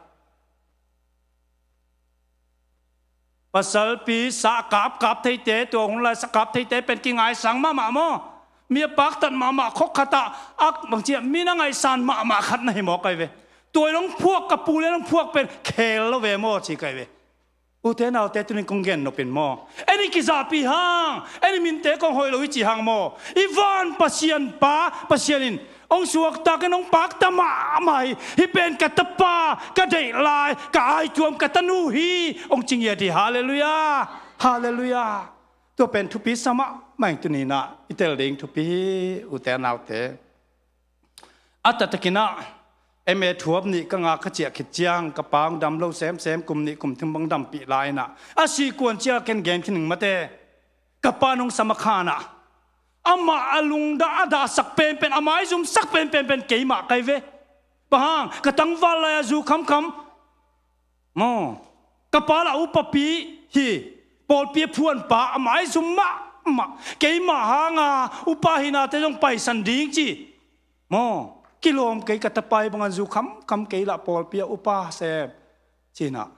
Pasalpi sa kapkap theite, tua hun lai sa kap theite pen kingaisang mahmah maw. Mi a paktat mahmah khok khatah ak bangcia mi na ngaihsan mahmah khat na hi maw kai ve. Tua i long phuak ka pu le long phuak pen khel lo ve maw ci kai ve. Ute naute tunin kong gen nopin maw. Eni kizahpi hang, eni minte kong hoih lo i ci hang maw. I van Pasian pa, Pasian in ong suaktakin ong pakta mahmah hi. Hi pen ka tapa, ka deih lai, ka aituam, ka tanu hi. Ong cingiat hi. Halleluiah. Halleluiah. Tua pen thupi sa mahmah ing tuninah i tel ding thupi hi ute naute. A taktakinah M A thuap nih ka ngak ka ciah khit ciang ka pa ong dam lo semsem kum nih kum thum bang dampih lai inah a sih kuan ciang ken gen khin ning mate. Ka pa nong sam a khanah amah a lungdah a dahsak penpen a maizumsak penpen pen keimah kai ve. Bang hang ka tangval lai a zu khamkham maw. Ka pa lah upapi hi. Pawlpi a phuanpa a maizum mahmah. Keimah hanga upa hinate zong paisan ding ci. Maw. Kilawm kei ka tapa hi banga zu khamkham kei lah pawlpi a upa sem. Cinah.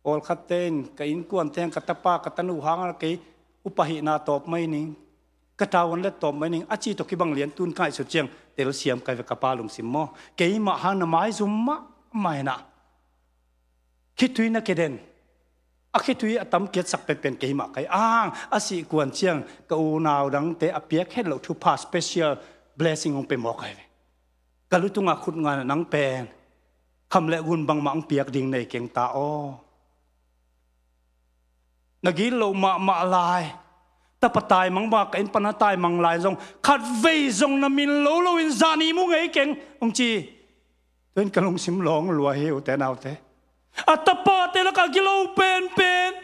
Pawlkhatte in ka innkuante hang ka tapa ka tanu hanga kei upa hihna tawp mai ning. Ka tawan let tawp mai ning a ci tawh kibang lian tun ka ngaihsut ciang telsiam kai ve ka pa lungsim maw. Keimah hang na maizum mahmah inah. Khitui na keden. A khitui a tam kiatsak penpen keimah kai ang a sih kuan ciang ka unau dangte a piak het loh thupha special blessing hong pe maw kai ve. Ka lutunga khut ngan nang pen kham le gun bangmah ang piak ding nei keng ta aw. Na gil lo mahmah lai. Tapa taimang bang ka inn pana taimang lai zong khatvei zong na min lo loin zani mu ngei keng ong ci. Tuin ka lungsim lawng lua hi ute naute. A tapate lakah gilo penpen,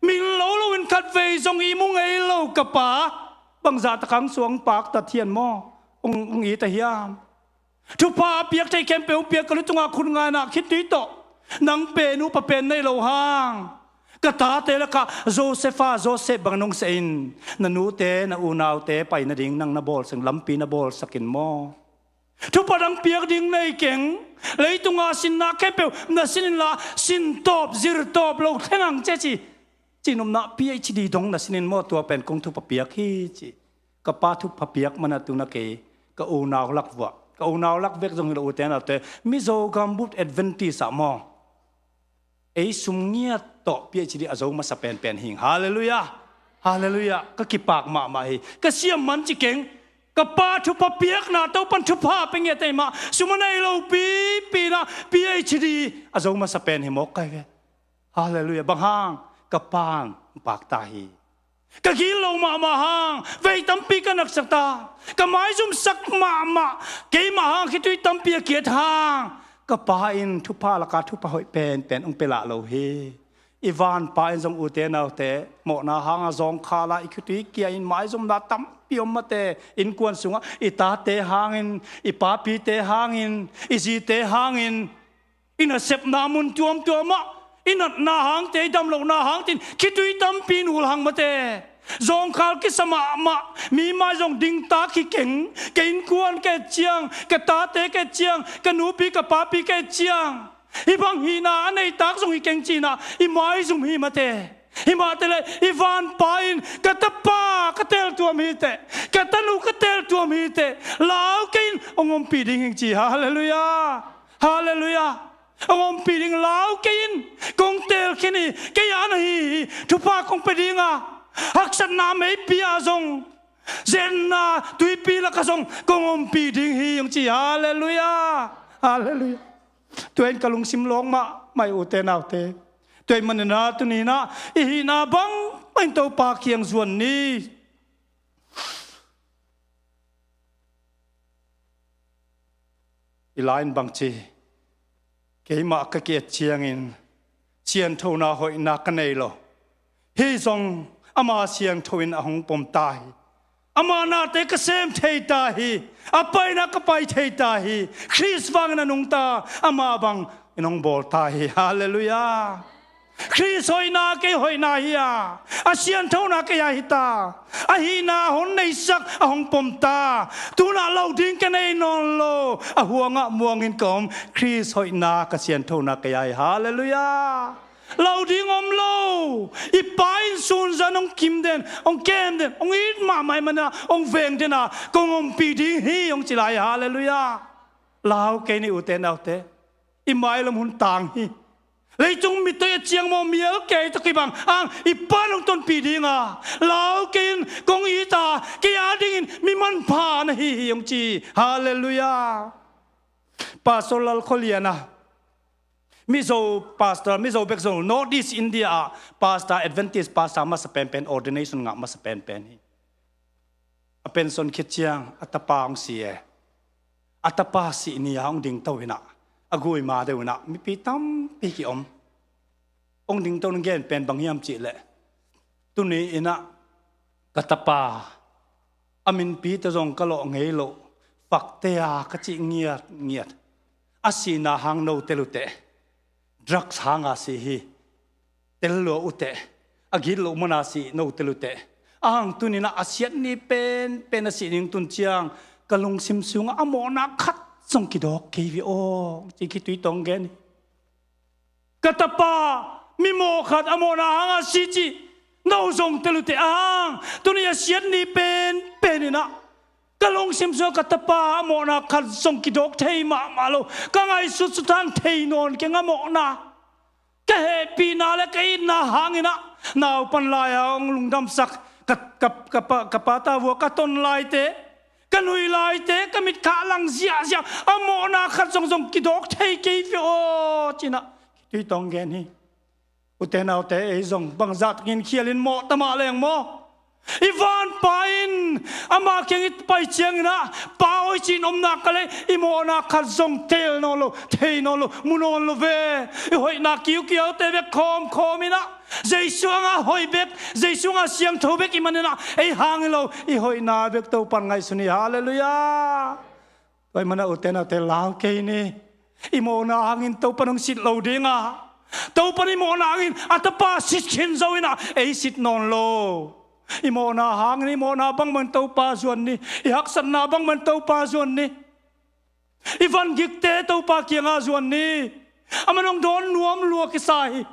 min lo loin khatvei zong i mu ngei lo ka pa, bangzah tak hang suang paktat hian maw? Ung, ung it a hiam? Thupha a piak thei khempeuh piak ka lu tungah khut ngainah khitui tawh, nang pen upa pen nei lo hang, ka tate lakah Joseph a, Joseph bang nong seh in, na nute na unaute pai nading nang na bawlsak, lampi na bawlsak in maw? Thupha dang piak ding nei keng. Leitunga sinna khempeuh na sin inla, sin tawp, zir tawp lo thleng ang ci a ci. Cihnopna PhD dong na sin in maw, tua pen kong thupha piak hi ci. Ka pa thupha piak mana tuna kei ka unau lak vuah, ka unau lak vek zong hi lo, ute naute, Mizo gambut Adventist ah maw, ei sum ngiat tawh PhD a zo masa penpen hing. Halleluiah. Halleluiah. Ka kipak mahmah hi. Ka siam man ci keng. Ka pa thupha piakna, Topan thupha pe ngiat ei mah, sum a nei lo pipi inah PhD a zo masa pen hi mawk kai ve. Halleluiah. Bang hang? Ka pan pakta hi. Ka gilo mahmah hang vei tampi ka naksak ta. Ka maizumsak mahmah, keimah hang khitui tampi a kiat hang, ka pa in thupha laka thupha hoih penpen ong pia lah lo hi. I vanpa in zong, ute naute, mawhna hanga zawngkhala i khitui kia in maizumna tampi om mate. Innkuan sungah i tate hangin, i papite hangin, i zite hangin, i nasepna mun tuamtuamah i natna hangte, i damlohna hangte in khitui tampi nul hang mate. Zawngkhal kisa mahmah, mi mai zong dingtak hi keng. Ka innkuan ka et ciang, ka tate ka et ciang, ka nupi ka papi ka et ciang, hih bang hihna a neitak zong hi keng cinah i maizum hi mate. Himah teh le i vanpa in, ka tapa ka teltuam hi teh, ka tanu ka teltuam hi teh, lau kei in, ong ompih ding hing ci. Halleluiah. Halleluiah. Ong ompih ding, lau kei in, kong tel khin hi, kei a na hi hi, thupha kong pia dinga, haksatna meipi ah zong, zenna tuipi lakah zong kong ompih ding hi, ong ci. Halleluiah. Halleluiah. Tua in ka lungsim lawng mahmah hi, ute naute. Tua ahih maninah tuninah i hihna bangmah in Topa kiang zuan ni. I lai in bangci, keimah ka ki-et ciangin sianthona hoihna ka nei lo. Hih zong ama siangtho in a hong pom ta hi. Ama nate ka sem thei ta hi. A paina ka pai thei ta hi. Khrist vangin a nungta ama bang in hong bawl ta hi. Halleluiah. Khrist hoihna kei hoihna hi a, a sianthona kei a hi ta. A hihna a hong neisak, a hong pom ta. Tunah lo ding ka nei nawn lo, a huangah muangin ka om. Khrist hoihna ka sianthona kei a hi. Halleluiah. Lo ding om lo. I pa in sunzan hong kim den, hong kem den, hong it mahmah ahih manin hong veng den a, kong ompih ding hi, hong ci lai. Halleluiah. Lau kei ni, ute naute. I mailam hun tang hi. Leitung mittoi a ciang maw, mial kei tawh kibang ang i pa in hong tonpih ding a, lau kei in, kong it a, kei a dingin mi manpha na hi hi, hong ci. Halleluiah. Pastor Lal Khawlian a, Mizo pastor, Mizo bek zong, North East India ah pastor, Adventist pastor masa penpen, ordination ngah masa penpen hi. A pension khit ciang a tapa hong si e. A tapa sih ni-a hong dingto inah, a gui ma deuh inah mipi tampi ki-om. Hong dingto in gen pen bang hiam cihleh, tuni inah ka tapa, a minpi tawh zong ka lawh ngei loh, fakte a ka cih ngiatngiat. A sihna hang no tel uh teh, drugs hanga si hi. Tel lua uh teh, a gitloh mana si no tel uh teh. A hang tuninah a siat ni penpen a sih ning tun ciang, ka lungsim sungah a mawhna khat zong kidawk kei ve aw, ci khitui tawng gen hi. Ka tapa, mimawh khat a mawhna hanga si cih no zong tel uh teh, a hang tuni a siat ni penpen inah ka lungsim sungah ka tapa a mawhna khat zong kidawk thei mahmah lo. Ka ngaihsut sutang thei nawn keng a mawhna. Ka hehpihna le ka itna hanginah naupan lai-a hong lungdamsak ka, ka, ka, pa, ka pa ta vua ka ton laite, ka nui laite, ka mitkhah lang ziahziah a mawhna khat zongzong kidawk thei kei ve aw, cinah khitui tawng gen hi. Ute naute, ei zong bangzah takin khialin mawh ta mah leng maw, I vanpa in ama kiang i pai ciangin ah, Pa aw, i cih nopna ka lei, i mawhna khat zong tel nawn lo, thei nawn lo, mu nawn lo ve. I hoihna kiukiaute bek khawmkhawm in ah, Jesu hanga hoih bek, Jesu hanga siangtho bek i hih manin ah, ei hang hi lo, i hoihna bek Topan ngaihsun hi. Halleluiah. Tua ahih manin ah, ute naute, lau kei ni. I mawhna hangin Topan hong sit lo ding a, Topan i mawhna hangin a Tapa sit khin zo in ah, ei sit nawn lo. I mawhna hangin, i mawhna bangmah in Topa zuan ni. I haksatna bangmah in Topa zuan ni. I van gikte Topa kiangah zuan ni. Aman hong dawn nuam lua kisa hi.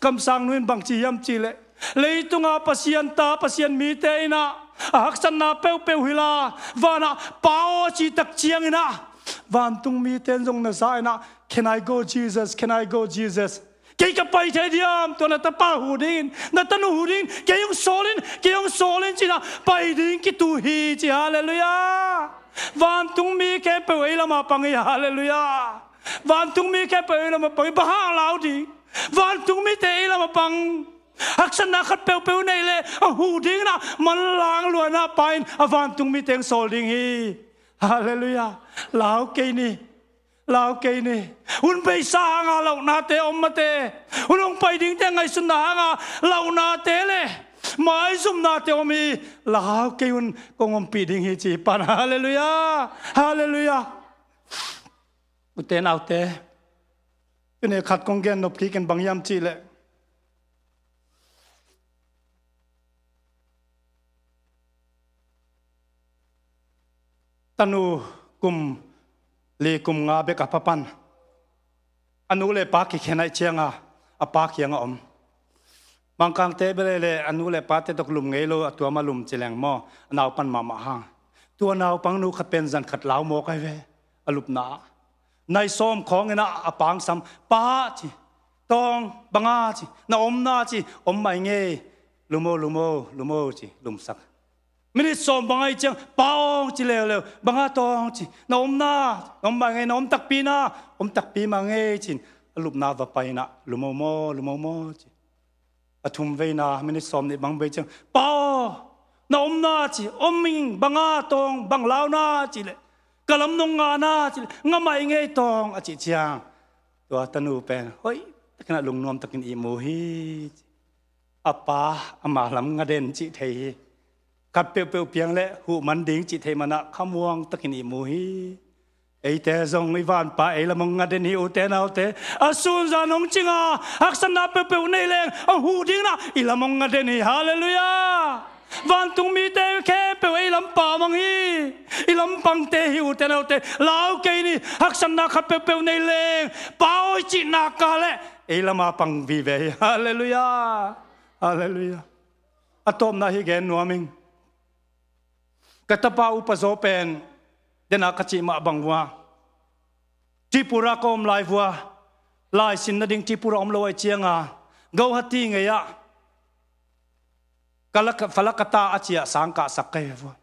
Kamsang nu in bangci hiam cih leh, leitunga Pasian ta, Pasian mite in ah a haksatna peuhpeuh hilh a, vanah Pa aw a cih tak ciangin ah, vantung mite in zong na za in ah, "Can I go, Jesus? Can I go, Jesus? Kei ka pai thei diam? Tua na tapa huh dingin, na tanu huh dingin, kei hong sawl in, kei hong sawl in," ci-in ah pai ding kitu hi ci. Halleluiah. Vantung mi khempeuh ei lamah pang hi. Halleluiah. Vantung mi khempeuh ei lamah pang hi. Bang hang lau ding? Vantung mite ei lamah pang. Haksatna khat peuhpeuh neih leh a huh dingin ah manlang lua in ah, Pa in a vantung mite hong sawl ding hi. Halleluiah. Lau kei ni. Lau kei ni. Hun beisa hanga launate om mate, hun hong pai dingte ngaihsutna hanga launate le maizumnate om hi. Lau kei un, kong ompih ding hi ci pan. Halleluiah. Halleluiah. Ute naute, tuni khat kong gen nop kik in, bang hiam cih leh, tanu kum li kum nga bek a pha pan, a nu le pa kikhen ahih cianga a pa kiangah om. Mangkangte bel leh a nu le pate tawh lum ngei lo, a tuam a lum ci leng maw, a naupan mahmah hang. Tua naupangnu khat pen zan khat lau mawk ahi ve, a lupna ah. Nai sawm khawngin ah a pa hong sam, "Pa," ci, "Tawng, bang a?" ci, "Na omna?" ci, "Om mah ing ei." "Lum o, lum o, lum o," ci, lumsak. Minit sawm bang ahih ciang, "Pa aw," ci leuleu, "Bang a, Tawng?" ci, "Na omna, na om mah ing ei, na om takpi na, om takpi mah ing ei," ci-in a lupna va pai in ah, "Lum o maw, lum o maw," ci. A thum veina, minit sawm nih bang bei ciang, "Pa aw, na omna?" ci, "Om ing." "Bang a, Tawng? Bang lau na?" cih leh, "Ka lam nong nga na?" cih leh, "Nga mah ing ei, Tawng," a cih ciang, tua tanu pen hoih takin ah lungnuam takin ihmu hi. A pa ama lam nga den cih thei hi. Khat peuhpeuh piang leh huh man ding cih theih manin ah khamuang takin ihmu hi. Eite zong i vanpa ei lam hong nga den hi, ute naute. A sunzan hong cing a, haksatna peuhpeuh nei leng a huh dingin ah i lam hong nga den hi. Halleluiah. Vantung mite khempeuh ei lam pamang hi. I lam pangte hi, ute naute. Lau kei ni. Haksatna khat peuhpeuh nei leng, "Pa aw," i cih nak leh ei lama pang vive hi. Halleluiah. Halleluiah. A tawpna hih gen nuam ing. Ka tapa upa zaw pen, dena ka cih mah bang vua, Tripura ka om lai vua, laisin nading Tripura om lo ahih cianga, Guwahati ngei-ah, Kalak-, Falakata a ciah sang kahsak ka hi vua.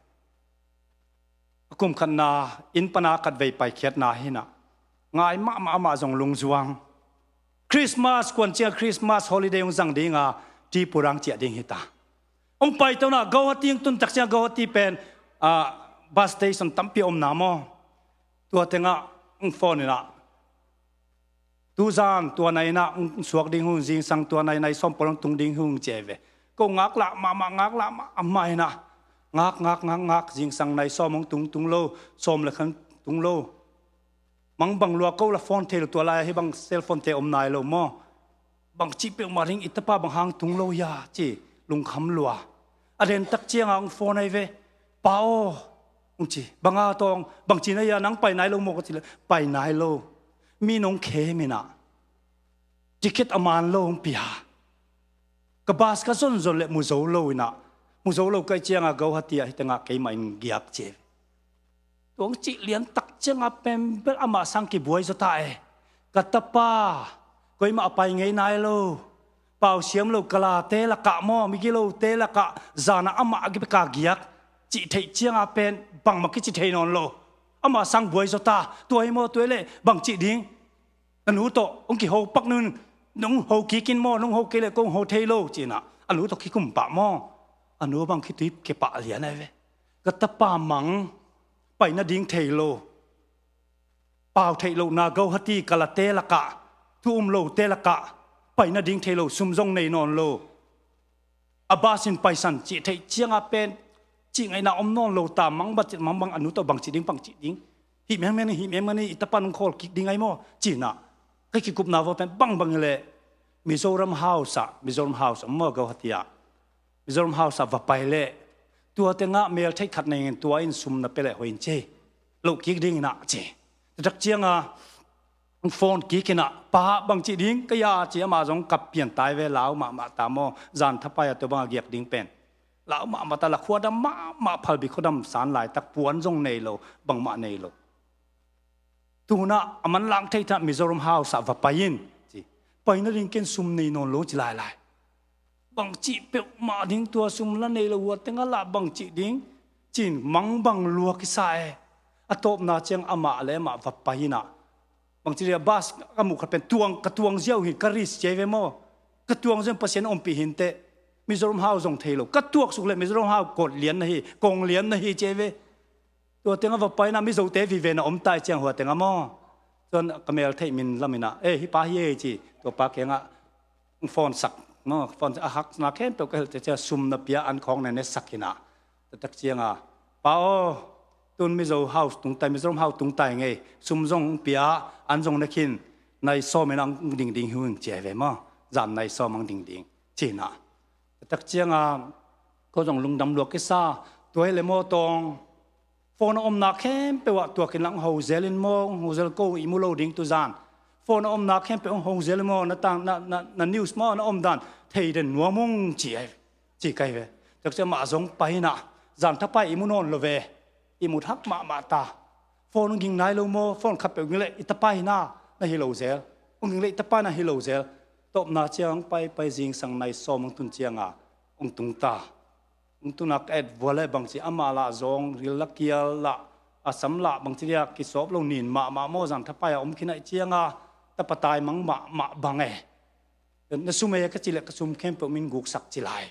A kum khatna, inn pana khatvei paikhiatna hi-in ah, ngai mahmah, amah zong lungzuang. Christmas, kuanciang Christmas holiday hong zang dinga, Tripura hong ciah ding hita. Hong paito-in ah, Guwahati hong tun tak ciang, Guwahati pen, ah, bus station tampi a omna maw. Tua tengah hong phone in ah, "Tuzan, tua nai-in ah hong suak ding hi ung, zingsang tua nai, nai sawm pawl hong tung ding hi ung," ci hi ve. Ko ngaklah mahmah, ngaklah mahmah in ah, ngak, ngak, ngak, ngak, zingsang nai sawm hong tung, tung lo, sawm le khat tung lo. Mang bang lua, ko la phone thei lo, tua lai-ah hih bang cellphone-te om nai lo maw. "Bangci peuhmah ding, i tapa bang hang tung lo hia?" ci, lungkham lua. A den tak cianga hong phone ahi ve. "Pa aw," hong ci, "Bang a, Tawng? Bangci na hia, nang pai nai lo maw?" ka cih leh, "Pai nai lo. Mi nong khem in ah, ticket a man lo hong pia. Ka bus ka zonzon leh mu zo lo in ah, mu zo lo ka hih cianga Guwahati ah hih tengah keimah in giak," ci hi ve. Tua hong cih lian tak cianga pen bel amah sang kibuai zaw ta e. Ka tapa, koimah a pai ngei nai lo, pau siam lo, kalate lakah maw, migilote lakah, zan-ah amah a bek a giak, cih theih cianga pen bangmah kici thei nawn lo. Amah sang buai zaw ta. "Tua hi maw, tua hi leh bangci ding? Na nu tawh hong kiho pak un, nong ho kik in maw, nong ho kei leh kong ho thei lo," ci-in ah, a nu tawh kikum pah maw. A nu bang khitui kepah lian ai ve. Ka tapa mang, pai nading thei lo, pau theih lohna gohati kalate lakah, thu um lote lakah, pai nading thei lo, sum zong nei nawn lo. A bus in paisan cih theih ciangah pen cih ngaihna om nawn lo ta, mang bang cih, mang bang a nu tawh bang cih ding, bang cih ding. Hih meng meng ni, hih meng meng ni, i tapa nung khawl kik ding ai maw? Cinah ka kikupna vua pen bang bang i leh Mizoram House ah, Mizoram House ah maw, gohati ah Mizoram House ah va pai leh, tua tengah mel theih khat nei ngin tua in sum na pia leh hoih in ci. Loh kik ding inah ci. Taktak ciangah phone kik inah, pa bang cih ding ka ya ci, amah zong kap pian tai ve, lau mahmah ta maw, zan thapai a tua bang a giak ding pen. Lau mahmah ta, la khuadam mahmah, phalbi khuadam san laitak, puan zong nei lo, bangmah nei lo. Tunah a manlang thei tah Mizoram House ah va pai in ci. Pai nading ken sum nei nawn lo ci lailai. Bang cih peuhmah ding tua sum la nei lo, hua tengah lah bang cih ding, cin mang bang lua kisa e. A tawpna ciang amah le amah va pai inah, bang cih dia bus ka muh khat pen tuang, ka tuang ziau hin ka risk ci ai ve maw. Ka tuang ziau Pasian ompih hinteh. Mizoram House zong thei lo. Ka tuaksuk le Mizoram House kot lian na hi, kong lian na hi ci ai ve. Tua tengah va pai inah Mizote vive na om tai ciang hua tengah maw. Tuan ka mel theih min lam inah, "Eh, hih pa hi ei," ci. Tua pa kiangah phone sak maw, phone a hakna khempeuh ka hilh teh ciang sum na pia, an khawng na ne sak inah. Taktak ciangah, "Pa aw, tun Mizo House tung tai, Mizoram House tung tai ngei, sum zong pia, an zong ne khin, nai sawm inah hong ding ding hi ung," ci ai ve maw. Zan nai sawm hong ding ding cinah. Taktak ciangah ko zong lungdam lua kisa. Tua hi le maw tawng, phone a omna khempeuh ah tuakin lang ho zel in maw, ho zel ko i mu lo ding tu zan. Phone a omna khempeuh hong ho zel in maw, na tang, na, na, na news maw, na omdan thei den nuam ung ci ai, ci kai ve. Taktak ciang amah zong pai inah, zan thapai i mu nawn lo ve. I mut hak mahmah ta. Phone hong ging nai lo maw, phone khat peuh hong ging leh i tapa hi na, na hi lo zel. Hong ging leh i tapa na hi lo zel. Tawpna ciang hong pai, pai zingsang nai sawm hong tun ciangah hong tung ta. Hong tun a ka et vua le bang ci, amah lah zong ril la kial lah, a sam lah bang ci dia kisawp lo nin mahmah maw, zan thapai a om khin ahih ciangah tapa tai mang mahmah bang e. Na sum ei ka cih leh ka sum khempeuh min guksak ci lai.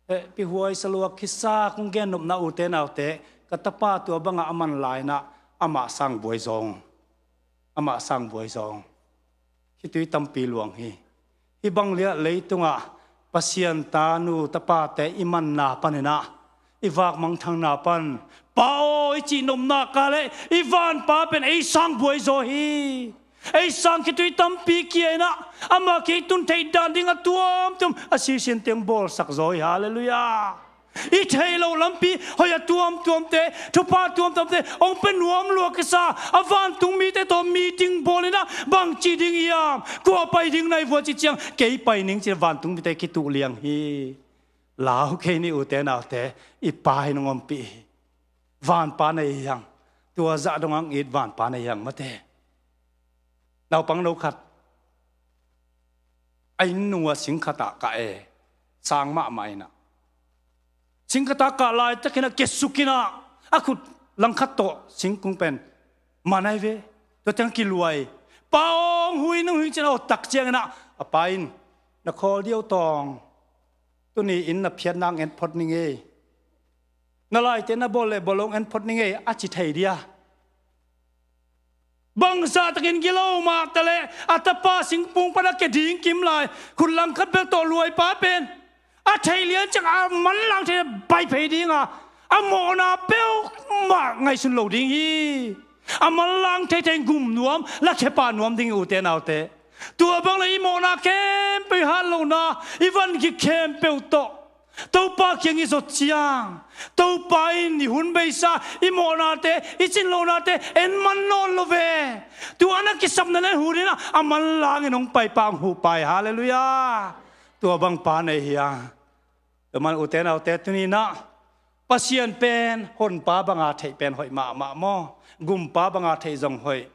Eh, pihuai salua kisa kong gen nopna ute naute, ka tapa tua bangah a man lai inah amah sang buai zong. Amah sang buai zong. Khitui tampi luang hi. Hih bang liah leitungah Pasian ta nu tapate i manna pan inah, i vak mangthangna pan, Pa aw, i cih nopna ka leh i vanpa pen ei sang buai zaw hi. Ei sang khitui tampi kia inah, amah kia i tun theih dan ding a tuamtuam a sisin teng bawlsak zaw hi. Halleluiah. I theih loh lampi hoih a tuamtuamte, thupha tuamtuamte hong pia nuam lua kisa, a vantung mite tawh meeting bawl inah, bang ci ding hiam, kua pai ding na hi vua cih ciang, kei pai ning ci, vantung mite kituh liang hi. Lau kei ni ute naute, i pa in hong ompih hi. Vanpa na hi hiang. Tua zah dong hong it vanpa na hi hiang mate. Naupang no khat a inn nung uah sing khat ah kah e, sang mahmah inah. Sing khat ah kah laitakin a kiasuk inah, a khut langkhat tawh singkung pen man ai ve. Tua teng kiluai. Pa aw, hong hu in, hong hu in ci-in a awt tak ciang inah, a pa in, na khawl diau tawng, tuni in na phiatna hong en phot ning ei. Na laite na bawl le bawl lo hong en phot ning ei, a ci thei dia. Bangzah takin gilo mah ta leh, a tapa singkung pan a kia ding kim lai, khut langkhat bel tawh luai pa pen a theih lian ciang a manlang thei bai phei ding a, a mawhna peuhmah ngaihsun lo ding hi. A manlang theithei gum nuam, lakhia pah nuam ding hi ute naute. Tua bang le i mawhna khempeuh, i hat lohna, i van gik khempeuh tawh Topa kiang i zot ciang, Topa in i hun beisa, i mawhnate, i cin lohnate en man nawn lo ve. Tua na kisapna le hun inah a manlangin hong pai pa hong huh pa hi. Halleluiah. Tua bang pa na hi hiang. Tua man ute naute, tuni inah Pasian pen honpa banga theih pen hoih mahmah maw? Gumpa banga theih zong hoih.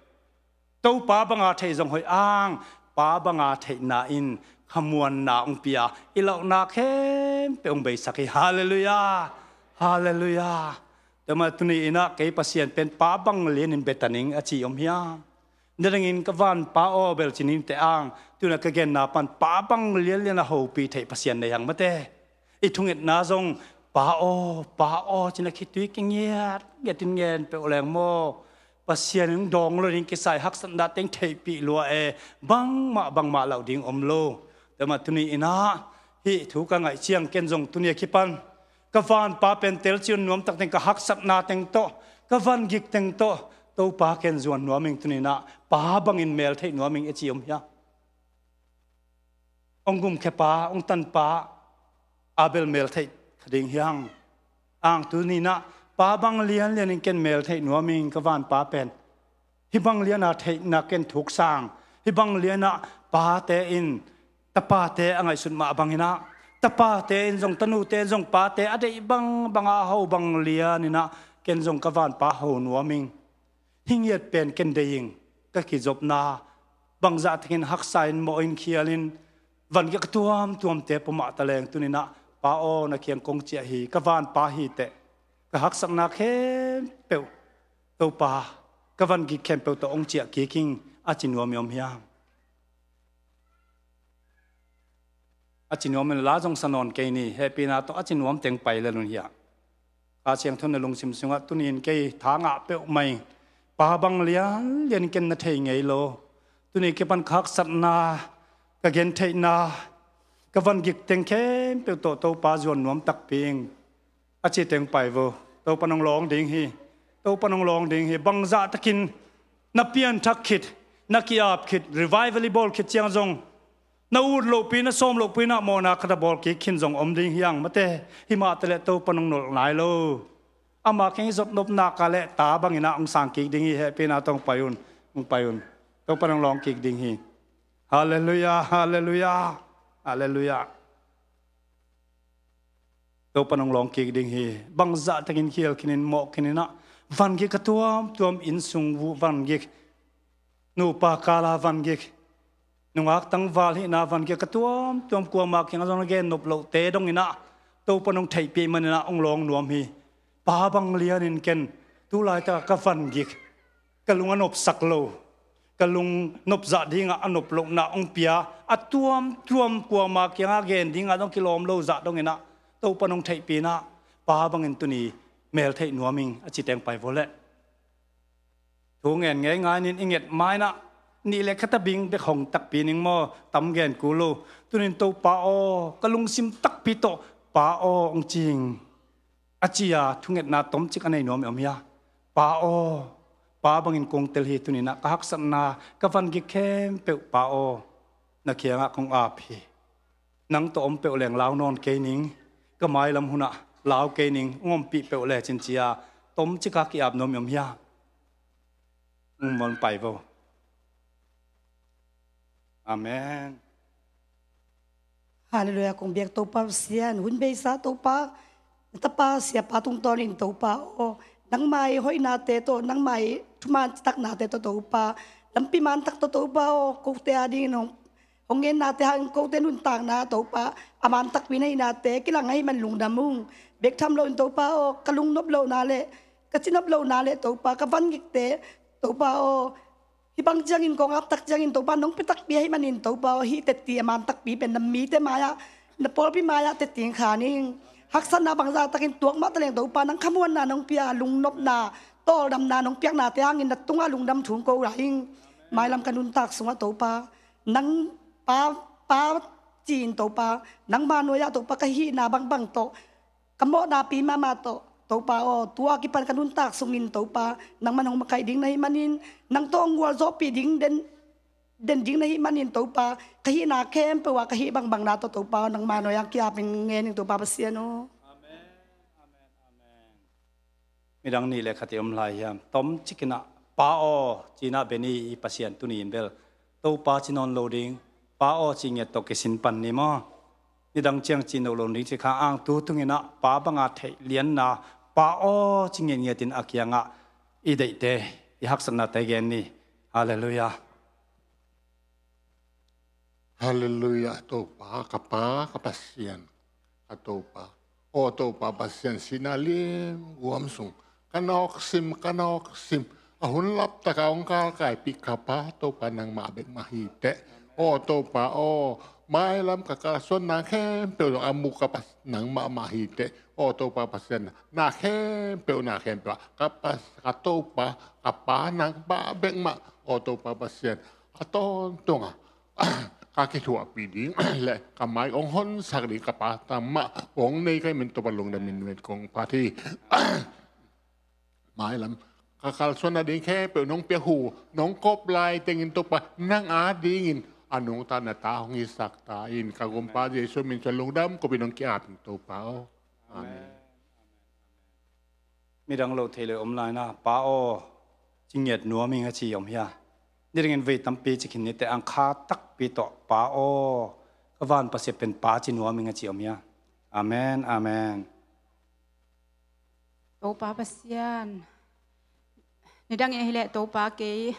Topa banga theih zong hoih ang, pa banga theihna in khamuanna hong pia, i lohna khempeuh hong beisak hi. Halleluiah. Halleluiah. Tua mah tuni inah kei Pasian pen pa bang lianin bia ta ning a ci om hiam? Nadangin ka vanpa aw bel ci ning teh ang, tuna ka genna pan pa bang lianlian a hopih theih Pasian na hi hiang mate. I thungetna zong, Pa aw, Pa aw, ci-in a khitui kingiat ngiatin ngen peuh leng maw, Pasian in dawng lo ding kisai haksatna teng theihpih lua e, bangmah bangmah lauh ding om lo. Tua mah tuni in ah, hih thu ka ngaih ciang ken zong tuni a kipan ka vanpa pen telcian nuam tak teng ka haksatna teng tawh, ka vangik teng tawh, Topa ken zuan nuam ing tuni in ah, Pa bangin mel theih nuam ing e ci om hiam? Hong gumkhia pa, hong tan pa Abel mel theih kha ding hiam? Ang tuni in ah, Pa bang lianlian in ken mel theih nuam ing ka vanpa pen. Hih bang lian a theihna ken thuksang, hih bang lian ah pate in tapate a ngaihsut mah bangin ah, tapate in zong, tanute in zong pate a deih bangbang a ho bang lian in ah, ken zong ka vanpa ho nuam ing. Hih ngiat pen ken deih ing, ka kizopna, bangzah takin haksa in, mawh in, khial in, vangik a tuamtuamte pua mah taleng tuni in ah, Pa aw, na kiang kong ciah hi, ka vanpa hi teh, ka haksatna khempeuh, Topa, ka vangik khempeuh tawh hong ciah kik ing, a ci nuam i om hiam? A ci nuam in la zong sa nawn kei ni, hehpihna tawh a ci nuam teng pai lel un hiah. Kha Siangtho na lungsim sungah tuni in kei tha ngah peuhmah ing, Pa bang lianlian ken na thei ngei lo. Tuni kipan ka haksatna, ka gentheihna, ka vangik teng khempeuh tawh Topa zuan nuam takpi ing, a ci teng pai vo. Topa nong lawng ding hi. Topa nong lawng ding hi. Bangzah takin na pianthak khit, na ki-ap khit, revival i bawl khit ciang zong, na ut lohpi, na sawm lohpi in ah mawhna khat a bawl kik khin zong om ding hi ang mate. Himah taleh Topa nong nolh nai lo. Ama kiang i zot nop nak a leh ta bangin ah hong sang kik ding hi. Hehpihna tawh hong pai un, hong pai un. Topa nong lawng kik ding hi. Halleluiah, halleluiah, halleluiah. Topa nong lawng kik ding hi. Bangzah takin khial khin in, mawh khin in ah, vangik a tuamtuam, inn sung vangik, nupa kala vangik, nungak tangval hihna vangik a tuamtuam, kuama kiangah zong na gen nop lohte dongin ah, Topa nong theihpih manin ah hong lawng nuam hi. Pa bang lianin ken tu laitak ka vangik, ka lung a nopsak lo, ka lung nopzah dingah a nop lohna hong pia, a tuamtuam, kuama kiangah gen dingah dong kilawm lo zah dongin ah, Topa nong theihpih in ah, Pa bangin tuni mel theih nuam ing, a ci teng pai vo leh. Thu ngen ngeingai nin, i nget ma in ah nih le khat a bing bek hong takpi ning maw, tam gen kul lo. Tuni in Topa aw, ka lungsim takpi tawh Pa aw hong ci ing, a ci a thungetna tomcik a nei nuam i om hia? Pa aw, Pa bangin kong tel hi, tuni in ah ka haksatna, ka vangik khempeuh Pa aw, na kiangah kong ap hi. Nang tawh om peuh leng lau nawn kei ning, ka mailam hunah lau kei ning, hong ompih peuh lecin, ci a tomcik a ki-ap nuam i om hia? Hong muan pai vo. Amen. Halleluiah, kong biak Topa Pasian, hun beisa Topa, na tapa siapa tungtawnin Topa aw, nangmah i hoihnate tawh, nangmah i thuman citaknate tawh Topa, lampi mantak tawh Topa aw, kote a dingin hong, hong gennate hangin kote nuntakna Topa, a mantakpi na hihnate kilang ahih man lungdam ung. Bek tham loin Topa aw, ka lungnop lohna le ka cinop lohna le Topa, ka vangikte Topa aw, hih bang ciangin kong ap tak ciangin Topa nong pia takpi ahih manin Topa aw, hih tetti a man takpi pen na mite mai-ah, na pawlpi mai-ah tetti kha ning. Haksatna bangzah takin tuak mah taleng Topa, nang khamuanna nong pia, lungnopna, tawldamna nong piaknate hangin na tungah lungdam thu ko lai ing. Mailam ka nuntak sungah Topa, nang Pa, Pa ci-in Topa, nangma nuai-ah Topa ka hihna bangbang tawh, ka mawhnapi mahmah tawh Topa aw, tua kipan ka nuntak sungin Topa, nangman hong makaih ding na hih manin, nang tawh hong gualzawhpih ding den, den ding na hih manin Topa, ka hihna khempeuh ah ka hih bangbangna tawh Topa aw, nangma nuai-ah ki-apin ngen ing Topa Pasian aw. Amen. Amen. Amen. Midang nih le khat i om lai hiam? Tomcik in ah Pa aw ci-in ah Benny i Pasian tuni in bel Topa ci nawn lo ding, Pa aw ci ngiat tawh kisin pan ni maw? Nidang ciang ci nawn lo ding ci kha, ang tu tungin ah Pa banga theih lianna, Pa aw ci ngiatngiat in a kiangah i deihte, i haksatnate gen ni. Halleluiah. Halleluiah, Topa, ka Pa, ka Pasian, ka Topa. Aw Topa Pasian, sihna limguam sung ka nawk sim, ka nawk sim, a hun laptaka hong kalkaipih ka Pa Topa nangmah bek mah hi teh. Aw Topa aw, Mailam ka kalsuanna khempeuh zong a mu ka Pa nangmah mah hi teh. Aw Topa Pasian, na khempeuh, na khempeuh ah ka Pa, ka Topa, ka Pa nangmah bek mah, aw Topa Pasian, a tawntung a ka kithuahpih ding le ka mai hong honsak ding ka Pa nangmah hong nei ka hih manin Topa lungdamin vet kong phat hi. Mailam ka kalsuanna ding khempeuh nong piak uh, nong kop lai tengin Topa nang adingin a nungta na ta hong hisak ta in. Ka gumpa Jesu min suang lungdam kopin hong ki-ap ing Topa aw. Amen. Midang lo thei lo om lai na, Pa aw, ci ngiat nuam ing a ci om hia? Nidangin vei tampi ci khin nite, ang kha takpi tawh Pa aw, ka van Pasian pen Pa ci nuam ing a ci om hia? Amen, amen. Topa Pasian, nidangin ahih leh Topa kei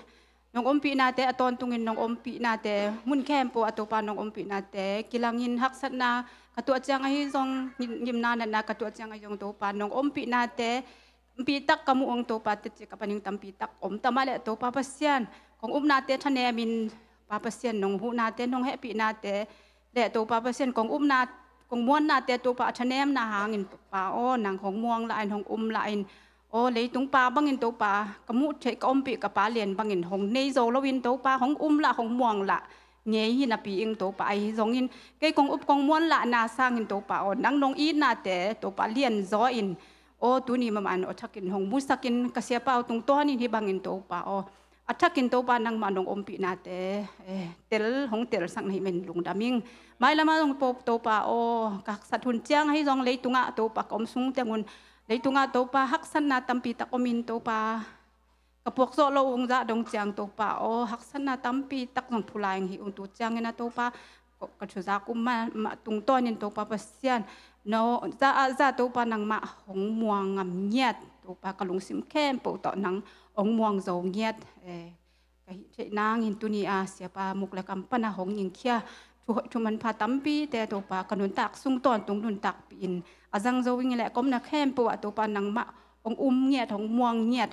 nong ompihnate, a tawntungin nong ompihnate, mun khempeuh ah Topa nong ompihnate kilangin haksatna ka tuah ciang ahi zong, ngim-, ngimna natna ka tuah ciang ahi zong Topa nong ompihnate tampi tak ka muh ung Topa, teci ka panin tampi tak om ta mah leh Topa Pasian, kong upnate thanemin Pa Pasian nong huhnate, nong hehpihnate le Topa Pasian kong upna, kong muannate Topa a thanemna hangin Pa aw, nang hong muang lah in, hong um lah in. Aw leitung pa bangin Topa ka muh theih, ka ompih ka Pa lian bangin hong nei zo loin Topa hong um lah, hong muang lah ngei hi napi ing Topa, ahi zongin kei kong up kong muan lahna sangin Topa aw, nang nong itnate Topa lian zaw in, aw tuni mahmah in aw thakin hong musakin ka siapa uh tungtawnin hih bangin Topa aw, a thakin Topa nangmah nong ompihnate, eh, tel, hong telsak na hih manin lungdam ing. Mailam ah zong Topa aw, ka haksat hun ciang ahi zong leitungah Topa ka om sung teng un leitungah Topa haksatna tampi tak omin Topa ka puak zawh loh ung zah dong ciang Topa aw, haksatna tampi tak zong phulai ing hi ung. Tu ciangin ah Topa ka, ka thuzak um mah, mah tungtawnin Topa Pasian, no za ah za Topa nangmah hong muang ngam ngiat, Topa ka lungsim khempeuh tawh nang hong muang zo ngiat, eh, ka hih theih nangin tuni a siapa muk le kam pana hong ingkhia thu hoih thu manpha tampite Topa ka nuntak sung tawntung nuntakpih in a zang zo ing le ka omna khempeuh ah Topa nangmah hong um ngiat, hong muang ngiat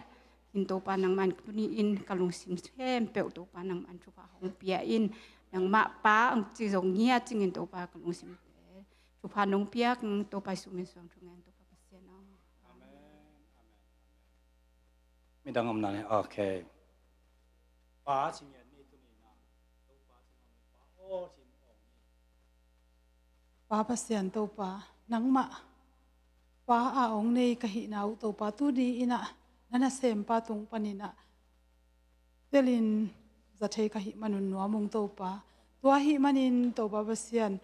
in Topa nangmah in tuni in ka lungsim khempeuh Topa nangmah in thupha hong pia in, nangmah Pa hong ci zo ngiat cingin Topa ka lungsimte thupha nong piak, Topa Jesu min suang thu ngen Topa Pasian aw. Amen. Amen. Midang om na le, okay. Pa ci ngiat ni tuni na, Topa ci ngiat ni, Pa aw ci ngiat ni. Pa Pasian Topa, nangmah Pa a hong nei ka hihna uh Topa, tuni in ah na nasempa tung panin ah telin za thei ka hih manun nuam ung Topa. Tua ahih manin Topa Pasian,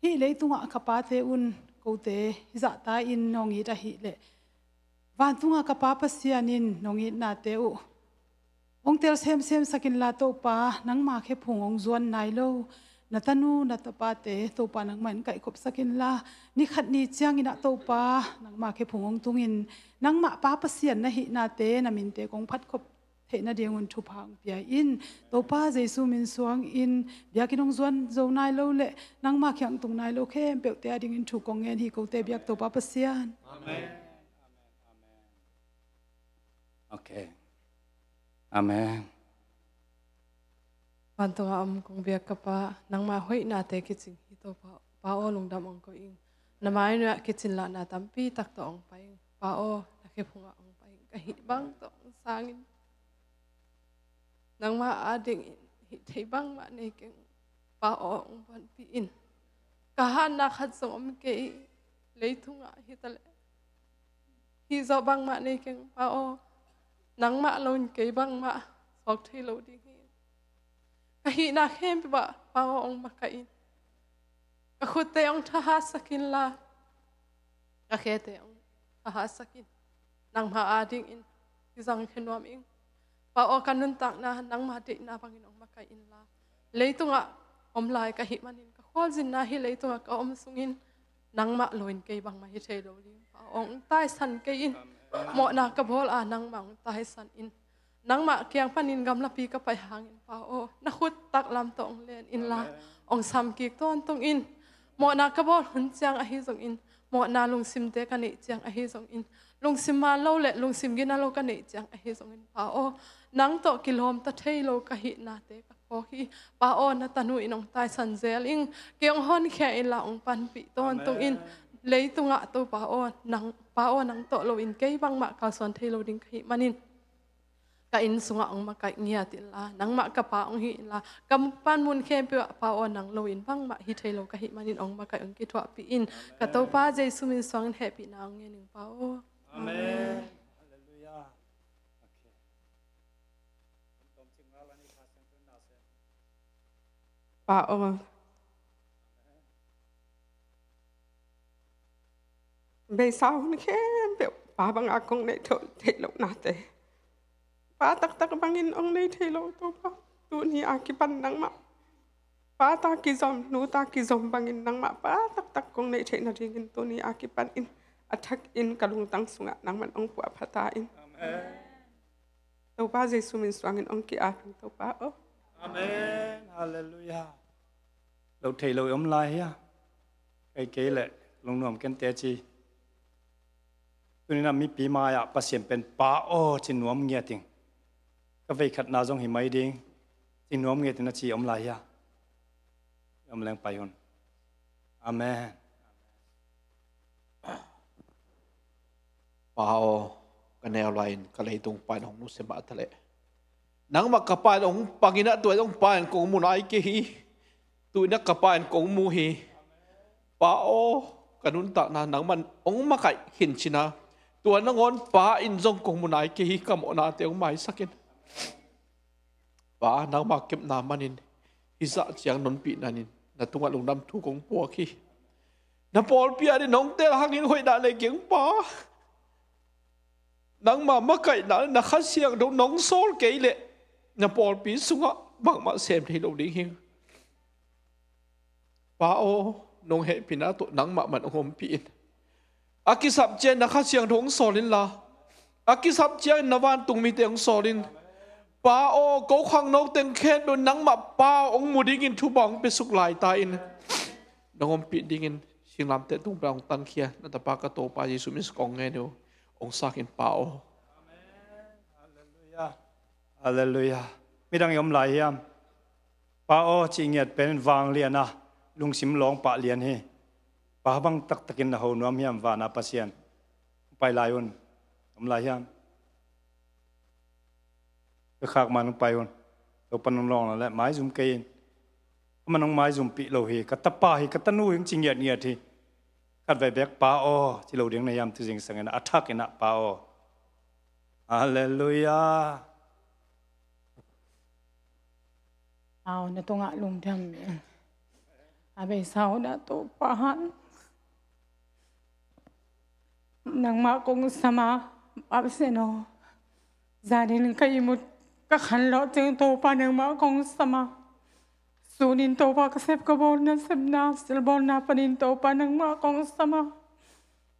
hih leitungah ka pate un kote hih zahta in nong it ahih leh vantungah ka Pa Pasian in nong itnate uh hong tel semsem sak inla Topa, nangma khephung hong zuan nai lo na tanu na tapate Topa nangmah in kaihkhop sak inla, ni khat ni ciangin ah Topa nangma khephung hong tungin nangmah Pa Pasian na hihnate na minte kong phatkhop theih nadingun thupha hong pia in. Topa Jesu min suangin biakinn hong zuan zo nai lo le nangma kiang tung nai lo khempeuhte adingin thu kong ngen hi, kote biak Topa Pasian. Amen. Okay. Amen. Vantungah om kong biak ka Pa, nangmah hoihnate kicing hi Topa, Pa aw lungdam hong ko ing. Na mai nuai ah kicin lahna tampi tak tawh hong pai ing. Pa aw, na khephungah hong pai ing. Ka hih bang tawh hong sangin nangmah adingin hih thei bangmah nei keng. Pa aw hong panpih in. Ka hatna khat zong om kei, leitungah hi ta leh hih zawh bangmah nei keng Pa aw. Nangmah loin kei bangmah suak thei lo ding hi. Ka hihna khempeuh ah Pa aw hong makaih in. Ka khutte hong thahatsak inla ka khete hong thahatsak in. Nangmah adingin kizangkhia nuam ing. Pa aw ka nuntakna nangmah deihna bangin hong makaih inla. Leitungah om lai ka hih manin ka khualzinna hih leitungah ka om sungin nangmah loin kei bangmah hi thei lo ding. Pa aw hong taisan kei in. Mawhna ka bawl a nangmah hong taisan in. Nangmah kiang panin gamlapi ka pai hangin Pa aw na khut taklam tawh hong len inla hong samkik tawntung in. Mawhna ka bawl hun ciang ahi zongin, mawhna lungsimte ka neih ciang ahi zongin, lungsim man lo le lungsim gina lo ka neih ciang ahi zongin Pa aw, nang tawh kilawmta thei lo ka hihnate ka phawk hi. Pa aw, na tanu in hong taisan zel ing. Kei hong honkhia inla hong panpih tawntung in. Amen. Leitungah Topa aw, nang, Pa aw, nang tawh loin kei bangmah kalsuan thei lo ding ka hih manin ka inn sungah hong makaih ngiat inla, nangmah ka Pa hong hi inla, ka panmun khempeuh ah Pa aw, nang loin bangmah hi thei lo ka hih manin hong makaih, hong kithuahpih in. Ka Topa Jesu min suangin hehpihna hong ngen ing, Pa aw. Amen. Halleluiah. Okay. Pa aw, beisa hun khempeuh Pa banga kong nei thei lohnate, Pa taktak bangin hong nei thei lo Topa, tuni a kipan nangmah Pa ta kizom, nu ta kizom bangin nangmah Pa taktak kong neih theih nadingin tuni a kipanin a thakin ka lungtang sungah nangman hong puahpha ta in. Amen. Topa Jesu min suangin hong ki-ap ing Topa aw. Amen. Halleluiah. Lo thei lo i om lai hia? Kei kei leh lungnuam ken teci. Tuni-in ah mipi mai-ah Pasian pen Pa aw ci nuam ngiat ing. Ka veikhatna zong hi mai ding ci nuam ngiat ing na ci om lai hia? Om leng pai un. Amen. Pa aw, ka neu lai-in ka leitung Pa in hong nusia mah ta leh, nangmah ka Pa in hong pang in ah, tua in hong Pa in kong mu nai kei hi. Tu-in ah ka Pa in kong mu hi. Pa aw, ka nuntakna nangman hong makaih khin cin a, tua nangawn Pa in zong kong mu nai kei hi, ka mawhnate hong maisak in. Pa, nangma kepna manin hih zah ciang nonpih nanin na tungah lungdam thu kong puak hi. Na pawlpi adingin nong tel hangin hoihna nei keng Pa. Nangma makaihna na Kha Siangtho nong sawl kei leh na pawlpi sungah bangmah sem thei lo ding hi. Pa aw, nong hehpihna tawh nangmah man hong ompih in. A kisap ciang na Kha Siangtho hong sawl inla, a kisap ciangin na vantung mite hong sawl in. Pa aw, ko khangno teng khempeuh nangmah Pa hong mu dingin thupha hong piasuk lai ta in. Nong ompih dingin singlamteh tung pan hong tankhia na tapa ka Topa Jesu min suangin kong ngen uh. Hong sak in Pa aw. Halleluiah. Halleluiah. Midang i om lai hiam? Pa aw cih ngiat pen vanglian a, lungsim lawng pah lian hi. Pa bang taktakin na ho nuam hiam, vana Pasian? Pai lai un. Om lai hiam? Ka khak man pai un. Topa nong lawng leh maizum kei in. Amah nong maizumpih lo hi. Ka tapa hi, ka tanu hi, hong ci ngiatngiat hi. Khatvei beek Pa aw ci lo ding na hiam? Tu zingsangin a thakin ah Pa aw. Halleluiah. Aw, na tungah lungdam. A beisa hun ah Topa, nangmah kong sam a, Pasian aw. Zanin ka ihmut ka khanlawh ciang Topa nangmah kong sam a, sunin Topa ka sep ka bawlna sepna, silbawlna panin Topa nangmah kong sam a.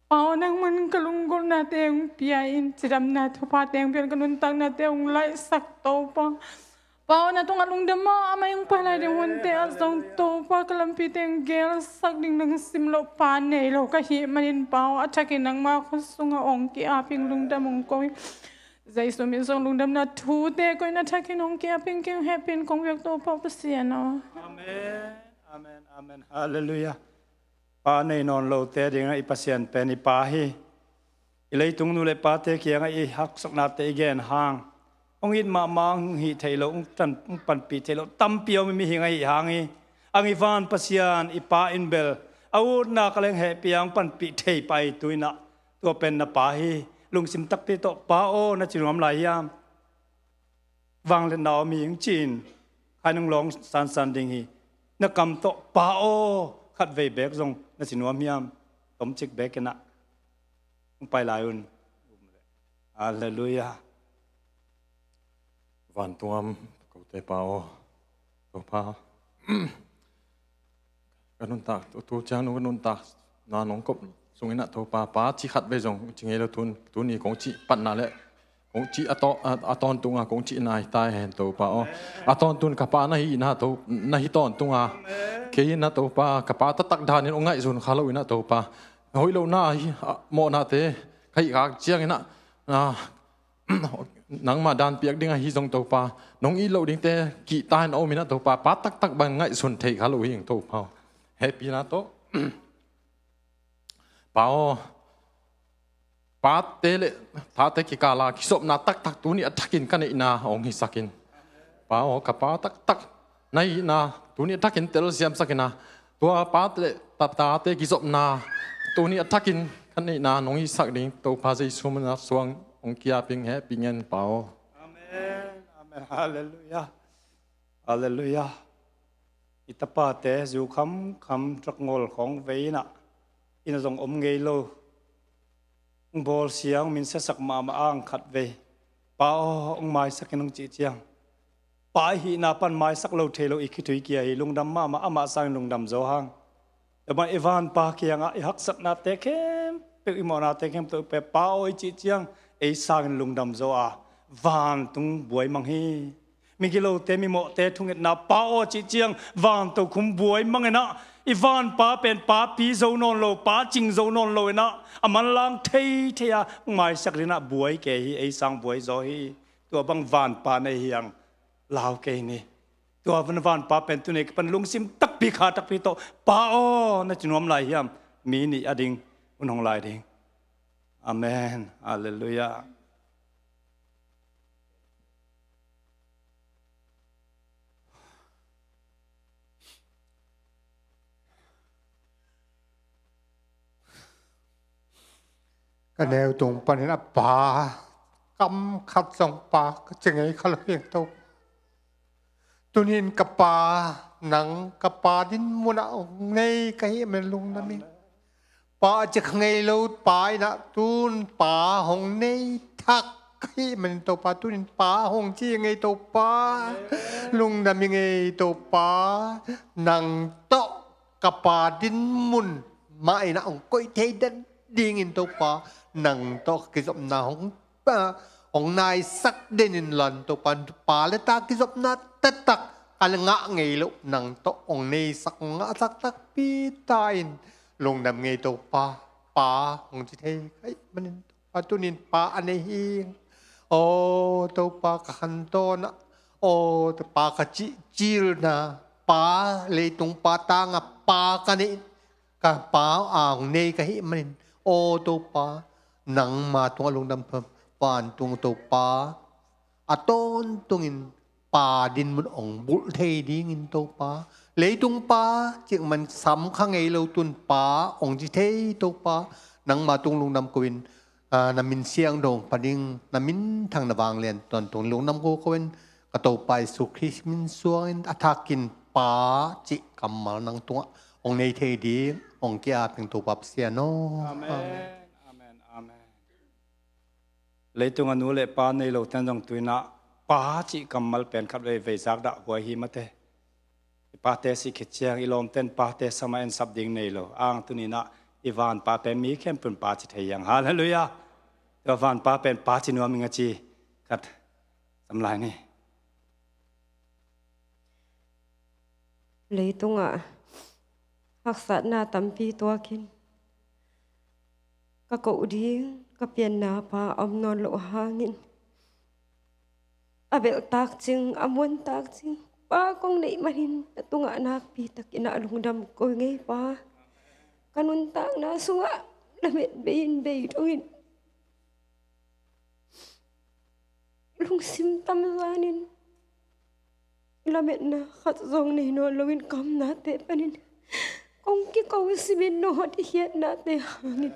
Pa aw, nangman ka lunggulhnate hong pia in, cidamna thuphate hong pia in, ka nuntaknate hong laihsak Topa. Pa aw, na tungah lungdam mahmah ing. Pai lai ding hunte ah zong Topa, ka lampite hong gelsak ding nang sim loh pa nei lo ka hih manin Pa aw, a thakin nangma khut sungah hong ki-ap ing, lungdam hong ko ing. Jesu min suang lungdamna thute ko ing, a thakin hong ki-ap ing, kei hong hehpih in kong biak Topa Pasian aw. Amen. Amen. Amen. Halleluiah. Pa nei nawn lote dingah i Pasian pen i Pa hi. I leitung nu le pate kiangah i haksatnate i gen hang, hong it mahmah, hong hih theih loh, hong tan, hong panpih theih loh tampi a om i mihing ahih hang hi. Hong i van Pasian i Pa in bel a utna ka leng hehpih a hong panpih thei pai. Tu-in ah tua pen na Pa hi. Lungsim takpi tawh Pa aw na ci nuam lai hiam? Vangliatna om hi ing ci-in khai nong lawng sansan ding hi. Na kam tawh Pa aw khatvei beek zong na ci nuam hiam? Tomcik beek in ah. Hong pai lai un. Halleluiah. Vantung a om kote Pa aw, Topa, ka nuntak, tu, tu ciang nu ka nuntakna nong kop sungin ah Topa, Pa ci khatvei zong ci ngei lo. Tun, tuni kong cih patna le kong cih a taw-, a, a tawntung a kong cihna hi ta hen Topa aw. A tawntung ka Pa na hihna, To, na hi tawntung a, kei in ah Topa ka Pa taktak danin hong ngaihsun kha lo in ah Topa, hoih lohna hi, a, mawhnate ka hih khak ciangin ah, a, nangmah dan piak ding ahi zong Topa, nong it loh dingte kihta in a om in ah Topa, pa taktak bang ngaihsun thei kha lo hi ing Topa. Hehpihna tawh Pa aw, pate le tate kikala kizopna taktak tuni a thakin ka neihna hong hisak in. Pa aw, ka pa taktak na hihna tuni a thakin telsiamsak in ah, tua pate le ta- tate kizopna tuni a thakin ka neihna nong hisak ding Topa Jesu min a suang hong ki-ap ing. Hehpih ngen Pa aw. Amen. Amen. Halleluiah. Halleluiah. I tapate zu khamkham, rak ngol khawng vei in ah, inn ah zong om ngei lo. Hong bawlsia, hong minsiasak mahmah ang khat vei. Pa aw, hong maisak in hong cih ciang, pa i hihna pan maisak lo thei lo i khitui kia hi, lungdam mahmah, amah sangin lungdam zaw hang. Tua bang i vanpa kiangah i haksatnate khempeuh, i mawhnate khempeuh pia, Pa aw i cih ciang ei sangin lungdam zaw a, vantung buai mang hi. Migilote, mimawhte thungetna, Pa aw cih ciang vantokhum buai mang in ah, i vanpa pen papi zo nawn lo, pa cing zo nawn lo in ah, a manlang thei thei a maisak ding in ah buai kei hi, ei sang buai zaw hi. Tua bang vanpa nei hi hang, lau kei ni. Tua van vanpa pen tuni ka pan lungsim takpi, kha takpi tawh Pa aw na ci nuam lai hiam? Mi nih a ding hun hong lai ding. Amen. Halleluiah. Ka neu tung panin a pa kam khat zong pa ka ci ngei kha lo hi ing Topa. Tunin ka pa, nang ka pa dinmun ah hong nei ka hih manin lungdam ing. Pa a ci kha ngei lo pa in ah tun pa hong nei thak ka hih manin Topa, tunin pa hong ci ngei Topa. Lungdam ing ei Topa. Nang tawh ka pa dinmun mah in ah hong koih thei den dingin Topa, nang tawh ka kizopna hong, ah, hong naisak den in la in Topa, pa le ta kizopna taktak ka ngah ngei loh nang tawh hong neisak, hong ngahsak takpi ta in lungdam ngei Topa. Pa hong ci thei ka hih manin Topa, tunin pa a nei hi. Aw Topa, ka khantawn ah, aw Topa, ka cihcilna, pa, leitung pa tangah pa ka neih, ka pa a hong nei ka hih manin, aw Topa, nangma tungah lungdam pha, vantung Topa a tawntungin pa dinmun hong bulh thei dingin Topa, leitung pa cih man sam kha ngei lo, tun pa hong ci thei Topa, nangma tung lungdam ko in, ah, na min siangtho pha ding, na minthang na vanglian tawntung lungdam ko ko in, ka Topa Jesu Khrist min suangin a thakin pa cih kammal nang tungah hong nei thei ding hong ki-ap ing Topa Pasian aw. Amen. Amen. Amen. Leitung a nu le pa nei lo ten zong tuin ah pa cih kammal pen khat veivei zakdah huai hi mate. I pate sih khit ciang i lawmten pate sama en sap ding nei lo. Ang tunin ah i vanpa pen mi khempeuh in pa ci thei hi hang. Halleluiah. Tua vanpa pen pa ci nuam ing a ci khat sam lai ni. Leitungah haksatna tampi tuakin ka koh ding ka pianna pa om nawn loh hangin, a belhtak cing, a muantak cing pa kong neih manin na tungah nakpi takin ah lungdam ko ing ei Pa. Ka nuntakna sungah lamet bei in bei dongin lungsim tamzanin lametna khat zong nei nawn loin ka omnate panin kong kiko simin nawt i khiatnate hangin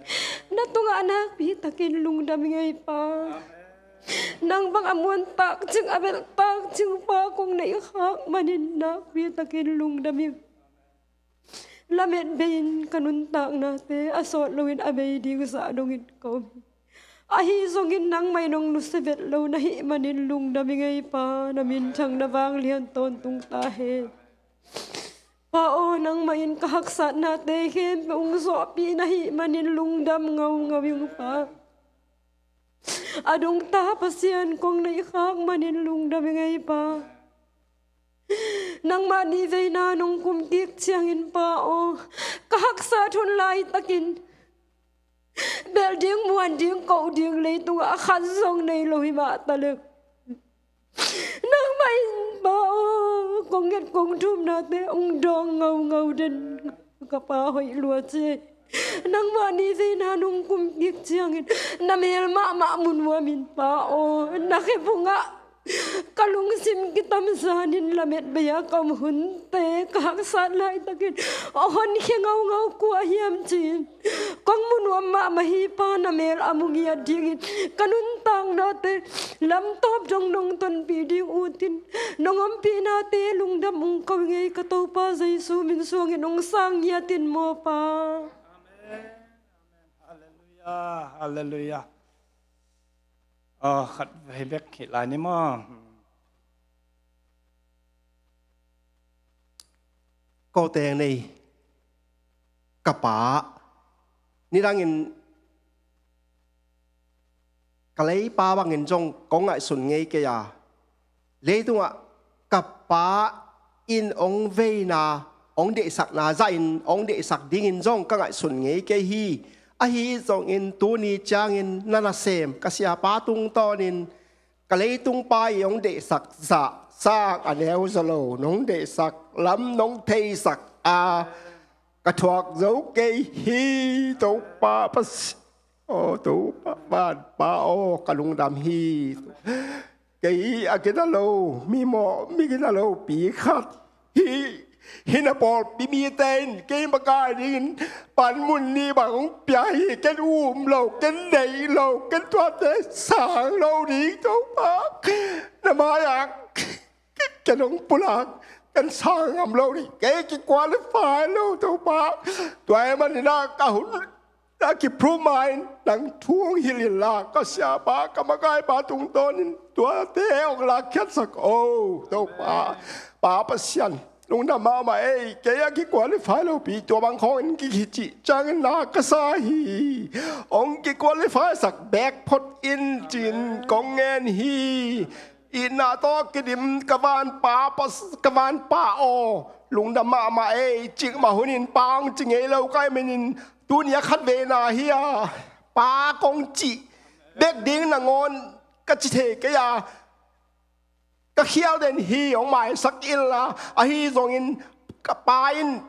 na tungah nakpi takin lungdam ing ei Pa. Nang bang a muantak cing, a belhtak cing pa kong neih khak manin nakpi takin lungdam ing. Lamet bei-in ka nuntaknate a sawt loin a bei ding zah dongin ka om hi. Ahi zongin nangmah in hong nusia vet lo na hih manin lungdam ing ei Pa, na minthang na vanglian tawntung ta hen. Pa aw, nangmah in ka haksatnate khempeuh hong zawhpih na hih manin lungdam ngaungau ing Pa. A dongta Pasian kong neih khak manin lungdam ing ei Pa. Nangmah nihveina nong kum kik ciangin Pa aw, ka haksat hun laitakin belh ding, muan ding, koh ding leitungah a khat zong nei lo hi mah ta leng, nangmah in Pa aw, kong nget kong thumnate hong dawng ngaungau den, ka pa hoih lua ci. Nangmah ni veina nong kum kik ciangin na mel mahmah mu nuam in Pa aw, na khephungah ka lungsim kitamzanin lamet bei-a ka om hunte ka haksat laitakin a honkhia ngaungau kua hiam ci-in kong mu nuam mahmah hi Pa, na mel a mu ngiat dingin ka nuntaknate lamtawp dong nong tonpih ding utin nong ompihnate lungdam ung ko ngei ka Topa Jesu min suangin ung sang ngiat in maw Pa. Amen. Amen. Halleluiah. Halleluiah. Ah, khat vei bek khit lai ni maw? Ko teng nei ka pa nidangin ka leipa bangin zong kong ngaihsun ngei kei a, leitungah ka pa in hong veina, hong deihsakna zahin hong deihsak dingin zong ka ngaihsun ngei kei hi. Ahi zongin tuni ciangin na nasem ka siapa tungtawnin ka leitung pa i hong deihsak zah sang a neu zaw lo nong deihsak lam nong theisak a, ka thuak zo kei hi. Topa Pasian aw, Topa vanpa aw, ka lungdam hi. Kei a gina lo mimawh, mi gina lopi khat hi, hi na pawlpi mite in kei makai dingin panmun nih bang hong pia hi. Ken um lo, ken deih lo, ken tuate sang lo ding Topa. Na mai-ah ken hong pulak, ken sang ngam lo ding, kei ki-qualify lo Topa. Tua ahih manin ah ka hun a kiphum a in nang thu hong hilh inla, ka siapa, ka makaipa tungtawnin tuate hong lakkhiatsak o Topa. Pa Pasian, lungdam mahmah ei, kei a ki-qualify lopi tua bang khawngin kikicih ciangin na ka sa hi. Hong ki-qualify sak bek phot in ci-in kong ngen hi. Itna tawh kidim ka vanpa, ka vanpa aw, lungdam mahmah ei, cikmah hunin Pa hong ci ngei lo ka hih manin tuni a khat vei na hi a, Pa kong cih bek ding nangawn ka ci thei kei a, ka khial den hi. Hong maisak inla, ahi zongin ka Pa in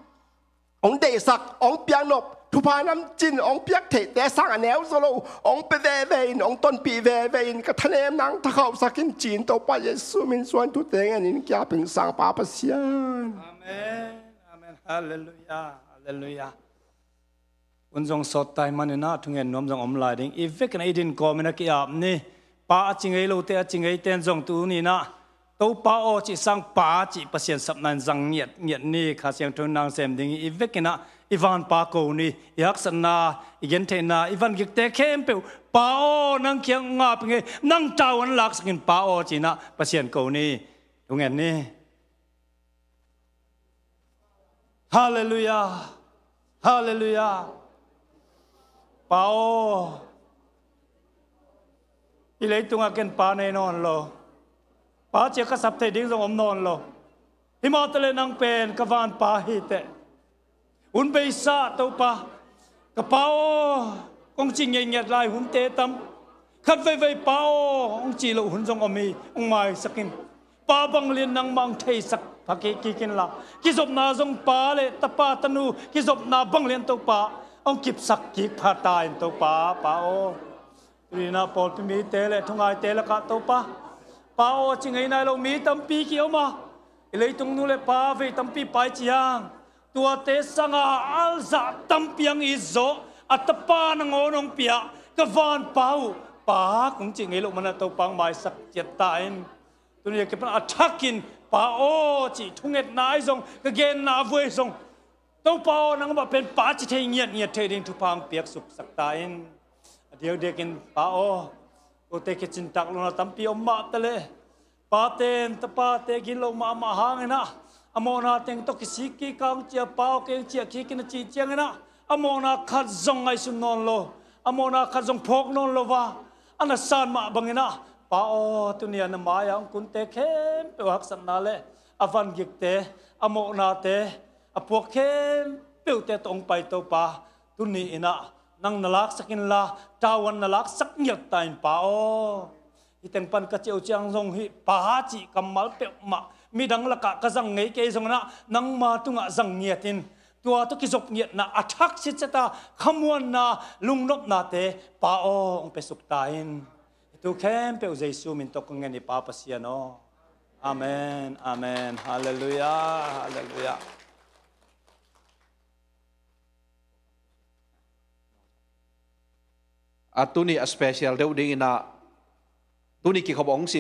hong deihsak, hong piaknop thupha namcin hong piak theihte sang a neu zaw lo hong pia veve in, hong tonpih veve in, ka thanem nang thakhauhsak in ci-in Topa Jesu min suang thute ngenin kia pingsang Pa Pasian. Amen. Amen. Halleluiah. Halleluiah. Hun zong sawt tai manin ah thungen nuam zong om lai ding. I vekin ah i din kawmin a ki-ap ni. Pa a ci ngei lote a ci ngeite in zong tuni-in ah Topa aw cih sang Pa cih Pasian sapna in zang ngiatngiat ni. Kha Siangtho in nang sem ding hi. I vekin ah i vanpa ko ni. I haksatna, i gentheihna, i vangikte khempeuh Pa aw nang kiang ngap ing ei, nang tau an laksak in Pa aw ci-in ah Pasian ko ni. Thungen ni. Halleluiah. Halleluiah. Pa aw, i leitungah ken pa nei nawn lo. Pa ci-a ka sap theih ding zong om nawn lo. Himah taleh nang pen ka vanpa hi teh. Hun beisa Topa, ka Pa aw kong ci ngiatngiat lai hunte tam. Khat veivei Pa aw hong cih loh hun zong om hi, hong maisak in. Pa bang lian nangmah hong theisak pha kik in la, kizopna zong pa le tapa tanu kizopna bang lian Topa hong kipsak kik pha ta in Topa, Pa aw. Tuni-in ah pawlpi mite le thungaite lakah Topa, Pa aw ci ngei nai lo mi tampi ki-om a, i leitung nu le pa vei tampi pai ciang, tuate sanga alzah tampi ang it zawh a tapa nangawn hong pia ka vanpa uh Pa kong cih ngei loh manah Topa hong maisak ciat ta in. Tuni a kipan a thakin Pa aw cih thungetna ahi zong, ka genna a vuai zong, Topa aw nangmah pen Pa ci thei ngiatngiat thei ding thupha hong piaksuksak ta in. A diakdiakin Pa aw, kote kicintak lohna tampi om mah taleh, pate in tapate gilo mahmah hangin ah a mawhna teng tawh kisik kik hang ci-a Pa aw keng ciah kik in a cih ciangin ah a mawhna khat zong ngaihsun nawn lo, a mawhna khat zong phawk nawn lo a, a na san mah bangin ah Pa aw tuni-a na mai-ah hong kunte khempeuh a haksatna le a vangikte, a mawhnate, a puak khempeuhte tawh hong pai Topa, tuni-in ah Nang na laksak inla, tawan na laksak ngiat ta in, Pa aw. Hih teng pan ka ciah uh ciang zong hih Pa cih kammal peuhmah midang lakah ka zang ngei kei zongin ah, nangma tungah zang ngiat in. Tua tawh kizop ngiatna a thak sitset a khamuanna, lungnopnate, Pa aw, hong piasuk ta in. Hih thu khempeuh Jesu min tawh ka ngen hi, Pa Pasian aw. Amen, amen. Halleluiah, halleluiah. A tuni a special deuh dingin ah, tuni kikhop hong sim